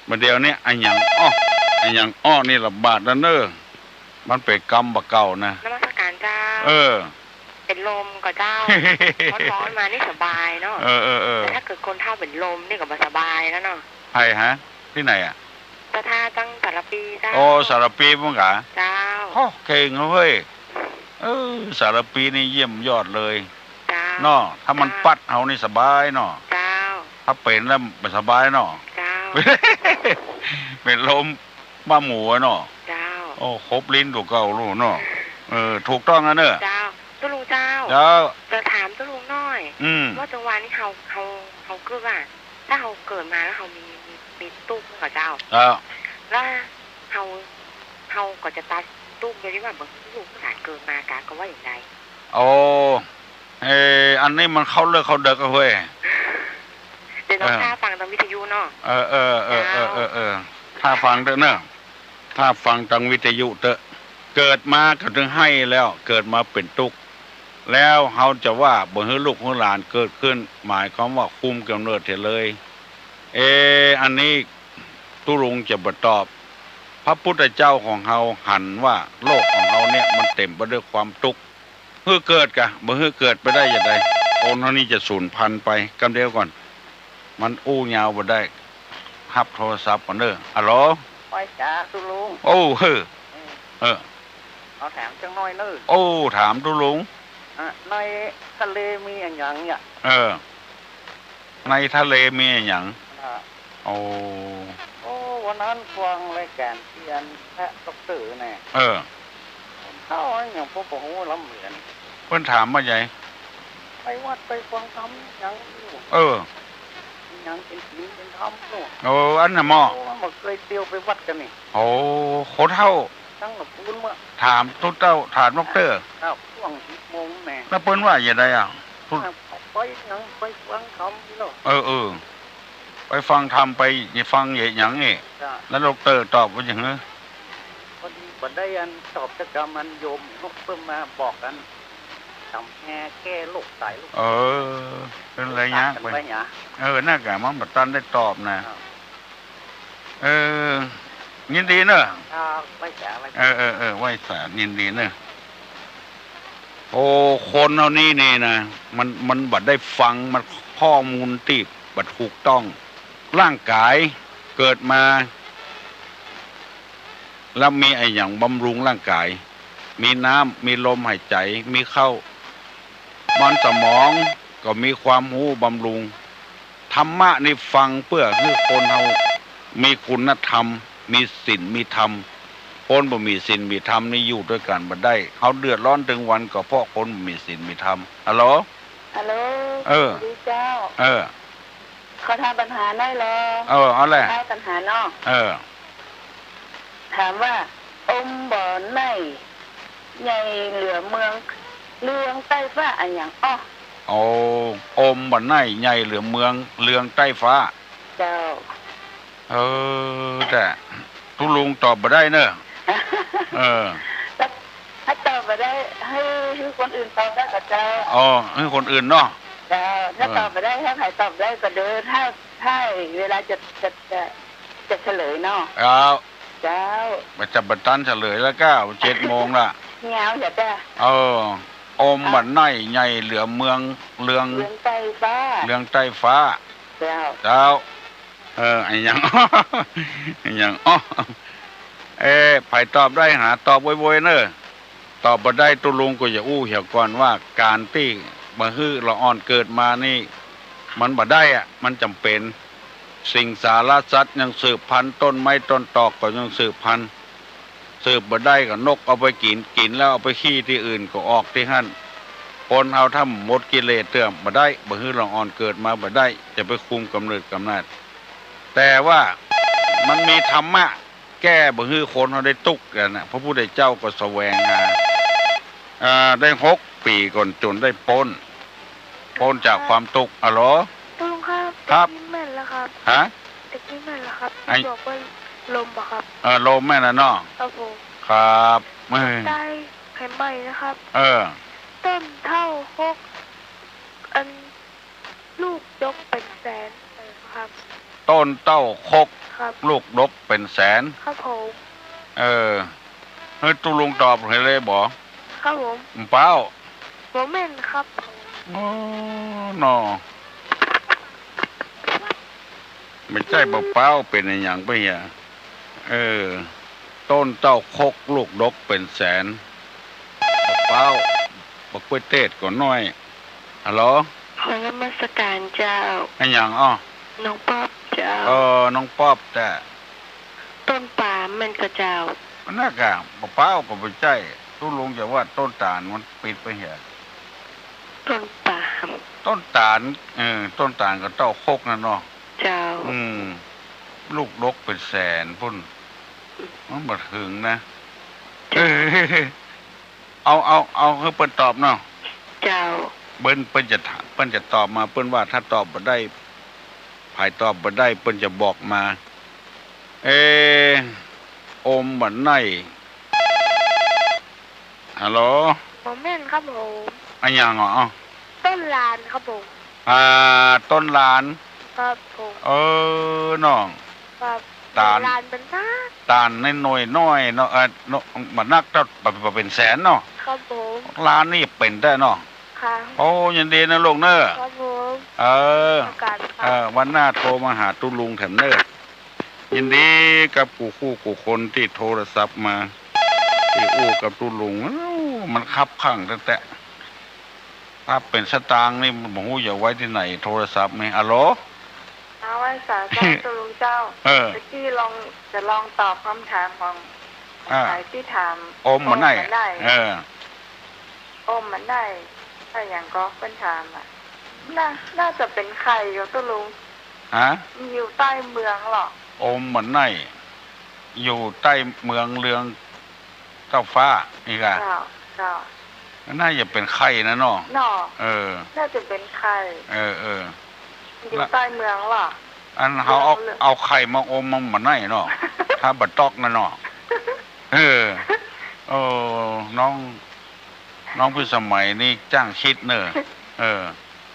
บ่าเดี่ยวนี้อะหยังอ้อ อะหยังอ้อนี่ระบาดแล้วเน่อ มันเป๋นกำบ่าเก่านะ นมัสก๋านเจ้า เออ เป๋นลมก่อเจ้า ฮ้อนๆ มานี่สบายเนาะ เออ เออ เออ แต่ถ้าเกิดคนเฒ่าเป๋นลมนี่ก็บ่สบายแล้วเนาะ ใผฮะ ตี้ไหนอะ ศรัทธาตางสารภีเจ้า โอ้ สารภีเหมือนกั๋น เจ้า โอ้ เก่งเว้ย เออ สารภีนี่เยี่ยมยอดเลย เจ้า เนาะ ถ้ามัน เจ้า ปั๊ดเฮานี่สบายเนาะ เจ้า ถ้าเป๋นแล้วบ่สบายเนาะ เจ้า เป๋นลมบ้าหมูอะเนาะ เจ้า โอ้ ขบลิ้นตั๋วเก่าลูกเนาะ เออ ถูกต้องแล้วเน่อ เจ้า ตุ๊ลุงเจ้า เจ้า จะถามตุ๊ลุงหน้อย อืม ว่าจังหวะนี้เฮา เฮา เฮาเกิดว่า ถ้าเฮาเกิดมาแล้วเฮามี มี มีตุ๊กข์ก่อเจ้า เจ้า แล้วเฮา เฮาก็จะตัดตุ๊กข์โดยตี้ว่าบ่หื้อลูกหื้อหลานเกิดมากา ก็ว่าอย่างใด โอ้ เอ่อ อันนี้มันเข้าเลิกเข้าเดิกอะเฮ้ย เดี๋ยวน้อง เออ ถ้าฟังตางวิทยุเนาะ เออ เออ เออ เจ้า เออ เออ เออ ถ้าฟังเต๊อะเนอะ ถ้าฟังตางวิทยุเต๊อะ เกิดมาก็เถิงไห้แล้ว เกิดมาเป๋นตุ๊กข์ แล้วเฮาจะว่าบ่หื้อลูกหื้อหลานเกิดขึ้น หมายความว่าคุมก๋ำเนิดเสียเลย เอ อันนี้ตุ๊ลุงจะบ่ตอบ พระพุทธเจ้าของเฮาหันว่าโลกของเฮาเนี่ยมันเต๋มไปด้วยความตุ๊กข์ หื้อเกิดกา บ่หื้อเกิดไปได้จะใด คนเฮานี่จะสูญพันธุ์ไป กำเดียวก่อน มันอู้ยาวบ่ได้ ฮับโทรศัพท์ก่อนเน่อ ฮัลโหล ไหว้สาตุ๊ลุง โอ้ เฮ้อ เออ เออ เอาถามจักหน้อยเน่อ โอ้ ถามตุ๊ลุง อ่ะ ในทะเลมีอะหยังเนี่ย เออ ในทะเลมีอะหยัง อ่ะ โอ้ โอ้ วันนั้นฟังรายก๋านเตียนพระด็อกเตอร์แน่ เออ คนเฒ่าอะหยังพวกบ่ฮู้ล้ำเหลือ เปิ้นถามว่าไง ไปวัดไปฟังธรรมหยังอยู่ เออ หยังเป๋นศีลเป๋นธรรมนู่น เออ อันน่ะหม้อ โอ้ มันบ่เกยเตียวไปวัดกั๋นนี่ โอ้ คนเฒ่า ตั้งแต่ปูนเมื่อ ถามตุ๊เต้า ถามด็อกเตอร์ ครับ ช่วงสิบโมงแน่ แล้วเปิ้นว่าอย่างใดอะ ตุ๊ อ่ะ ไปหยัง ไปฟังธรรมนี่เนาะ เออ เออ ไปฟังธรรม ไปฟังหยังนี่ จ้ะ แล้วด็อกเตอร์ตอบว่าหยัง พอดีบ่ได้อันตอบจักกำ อันโยมเปิ้นมาบอกอัน ตำแฮแก้โรคไตโรค เออ เปิ้นเลยยากไป เออ นั่นกะมันบ่ตันได้ตอบนะ ครับ เออ ยินดีเนอะ ครับ ไหว้สา ไหว้สา เออ เออ เออ ไหว้สา ยินดีเนอะ โอ้ คนเฮานี่นี่นะ มัน มันบ่ได้ฟัง มันข้อมูลตี้บ่ถูกต้อง ร่างก๋ายเกิดมา แล้วมีอะหยังบำรุงร่างก๋าย มีน้ำ มีลมหายใจ๋ มีข้าว มันสมอง ก็มีความฮู้บำรุง ธรรมะนี่ฟังเปื้อหื้อคนเฮามีคุณธรรม มีศีลมีธรรม คนบ่มีศีลมีธรรมนี่อยู่ตวยกั๋นบ่ได้ เฮาเดือดร้อนตึงวันก็เพราะคนบ่มีศีลมีธรรม ฮัลโหล ฮัลโหล เออ สวัสดีเจ้า เออ ขอถามปัญหาหน่อยลอ เออ เอาแหละ ถามปัญหาเนาะ เออ ถามว่า อมบ่อไหน้ใหญ่เหลือเมือง เรืองใต้ฟ้าอะหยังอ้อ โอ้ อมบ่อไหน้ใหญ่เหลือเมือง เรืองใต้ฟ้า เจ้า เออ แต่ตุ๊ลุงตอบบ่ได้เนอะ เออ ถ้า ถ้าตอบบ่ได้ หื้อ หื้อคนอื่นตอบได้ก่อเจ้า อ๋อ หื้อคนอื่นเนาะ เจ้า ถ้า เออ ตอบบ่ได้ ถ้าใผตอบได้ก็เด้อ ถ้า ถ้าเวลาจะ จะ จะ จะเฉลยเนาะ เจ้า เจ้า บ่จะบ่ตันเฉลยแล้วก้า เจ็ดโมงละ เหียวเหียจ้ะ เออ อมบ่อไหน้ใหญ่เหลือเมือง เรือง เรืองใต้ฟ้า เรืองใต้ฟ้า เจ้า เจ้า เออ อะหยัง อะหยังอ้อ เอ้ ใผตอบได้หาตอบโวยๆ เนอะ ตอบบ่ได้ตุ๊ลุงก็อย่าอู้เหียก่อนว่าก๋านตี้บ่หื้อละอ่อนเกิดมานี่ มันบ่ได้อะ มันจ๋ำเป๋น สิงสารสัตว์ยังสืบพันธุ์ ต้นไม้ต้นตอกก็ยังสืบพันธุ์ สืบบ่ได้ก็นกเอาไปกิ๋น กิ๋นแล้วเอาไปขี้ตี้อื่นก็ออกตี้หั้น คนเฮาถ้าหมดกิเลสเตื้อบ่ได้ บ่หื้อละอ่อนเกิดมาบ่ได้ จะไปคุมก๋ำเนิดก๋ำเนิด แต่ว่ามันมีธรรมะ แก้บ่หื้อคนเฮาได้ตุ๊กข์กั๋นนะ พระพุทธเจ้าก็แสวงหา อ่า ได้หกปี๋ก่อนจนได้ป๊น ป๊นจากความตุ๊กข์ อะโหล ตุ๊ลุงครับ ครับ ตะกี้แม่นแล้วครับ ฮะ ตะกี้แม่นแล้วครับ ไอ้ ที่บอกว่าลมอะครับ เออ ลมแม่นแล้วเนาะ ครับผม ครับ เออ ใต้ไขใหม่นะครับ เออ ต้นเต้าฮก อัน ลูกดกเป๋นแสน เออ ครับ ต้นเต้าฮก ครับ ลูกดกเป๋นแสน ครับผม เออ หื้อตุ๊ลุงตอบหื้อเลยบ่ ครับผม บ่เป๊า บ่แม่นครับผม โอ้ เนาะ บ่ใจ้บ่เป๊า เป๋นอะหยังไปเหีย เออ ต้นเต้าฮก ลูกดกเป๋นแสน บ่เป๊า บ่กล้วยเตดก็น้อย ฮัลโหล ขอนมัสการเจ้า อะหยังอ้อ น้องป๊อปเจ้า เออ น้องป๊อป แต่ ต้นปาล์มแม่นก่อเจ้า อันนั้นก่ะ บ่เป๊าก็บ่ใจ้ ตุ๊ลุงจะว่าต้นตาลมันปิดไปเหีย ต้นปาล์ม ต้นตาล เออ ต้นตาลก็เต้าฮกนั่นเนาะ เจ้า อืม ลูกดกเป๋นแสนปุ้น มันบ่เถิงนะ เจ้า เออ เอา เอา เอาหื้อเปิ้นตอบเนาะ เจ้า เปิ้น เปิ้นจะถาม เปิ้นจะตอบมา เปิ้นว่าถ้าตอบบ่ได้ ใผตอบบ่ได้ เปิ้นจะบอกมา เอ อมบ่ไหน้ ฮัลโหล บ่แม่นครับผม อะหยังอ้อ ต้นลานครับผม อ่า ต้นลาน ครับผม เออ เนาะ ครับ ตาล ลานมันนัก ตาลน้อยๆ น้อยเนาะ เออ เนาะ มันนักเต้า บ่ บ่เป๋นแสนเนาะ ครับผม ลานนี่เป๋นแต๊เนาะ ค่ะ โอ้ ยินดีนะลูกเนอะ ครับผม เออ โอกาสครับ เออ วันหน้าโทรมาหาตุ๊ลุงแถมเนอะ ยินดีกับกู้คู่กู้คนตี้โทรศัพท์มา ตี้อู้กับตุ๊ลุง มันคับข้างแต๊ๆ ถ้าเป๋นสตางค์นี่บ่ฮู้จะไว้ตี้ไหน โทรศัพท์นี่ อะโหล เอาไว้สาเจ้า ตุ๊ลุงเจ้า เออ ตะกี้ลอง จะลองตอบกำถามของ อ่า ใผตี้ถาม อมบ่ไหน้ อมบ่ไหน้ เออ อมบ่ไหน้ อะหยังก็เปิ้นถามอะ น่า น่าจะเป๋นไข่ก่อตุ๊ลุง ฮะ อยู่ใต้เมืองเหรอ อมบ่ไหน้ อยู่ใต้เมืองเรือง เต้าฟ้านี่ก่ะ เจ้า เจ้า น่าจะเป๋นไข่นะเนาะ เนาะ เออ น่าจะเป๋นไข่ เออ เออ อยู่ใต้เมืองเหรอ อันเฮาเอา เมือง เอาไข่มาอมมันบ่ไหน้เนาะ ถ้าบ่ต๊อกนะเนาะ เออ โอ้ น้อง น้องพิสมัยนี่จ้างคิดเนอะ เออ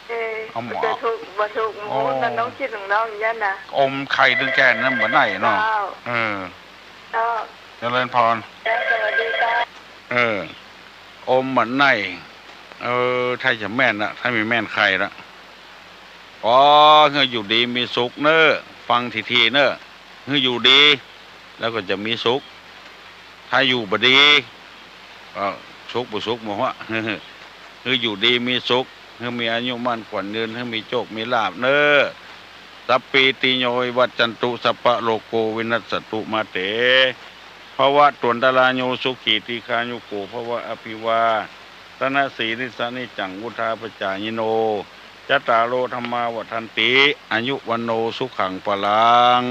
เออ เอาหมอ จะถูกบ่ถูก โอ้ หมู่นั่นน้องคิดของน้องอย่างนั้นนะ อมไข่ตึงแก่นนั่นบ่ไหน้เนาะ เจ้า เออ เจ้า เจริญพร เจ้า สวัสดีเจ้า เออ อมบ่ไหน้ เออ ถ้าจะแม่นนะ ถ้ามีแม่นไข่ละ ขอหื้ออยู่ดีมีสุขเนอะ ฟังทีๆ เนอะ หื้ออยู่ดี แล้วก็จะมีสุข ถ้าอยู่บ่ดี ก็สุขบ่สุขบ่ฮู้ หื้ออยู่ดีมีสุข หื้อมีอายุมั่นขวัญยืน หื้อมีโชคมีลาภเน่อ สัพพีติโยวิวัชชันตุ สัพพะโรโกวินัสสะตุ มาเต ภวัตวันตะราโย สุขี ทีฆายุโก ภวะ อภิวาทะนะสีลิสสะ นิจจัง วุฑฒาปะจายิโน จัตตาโร ธัมมา วัฑฒันติ อายุ วัณโณ สุขัง พลัง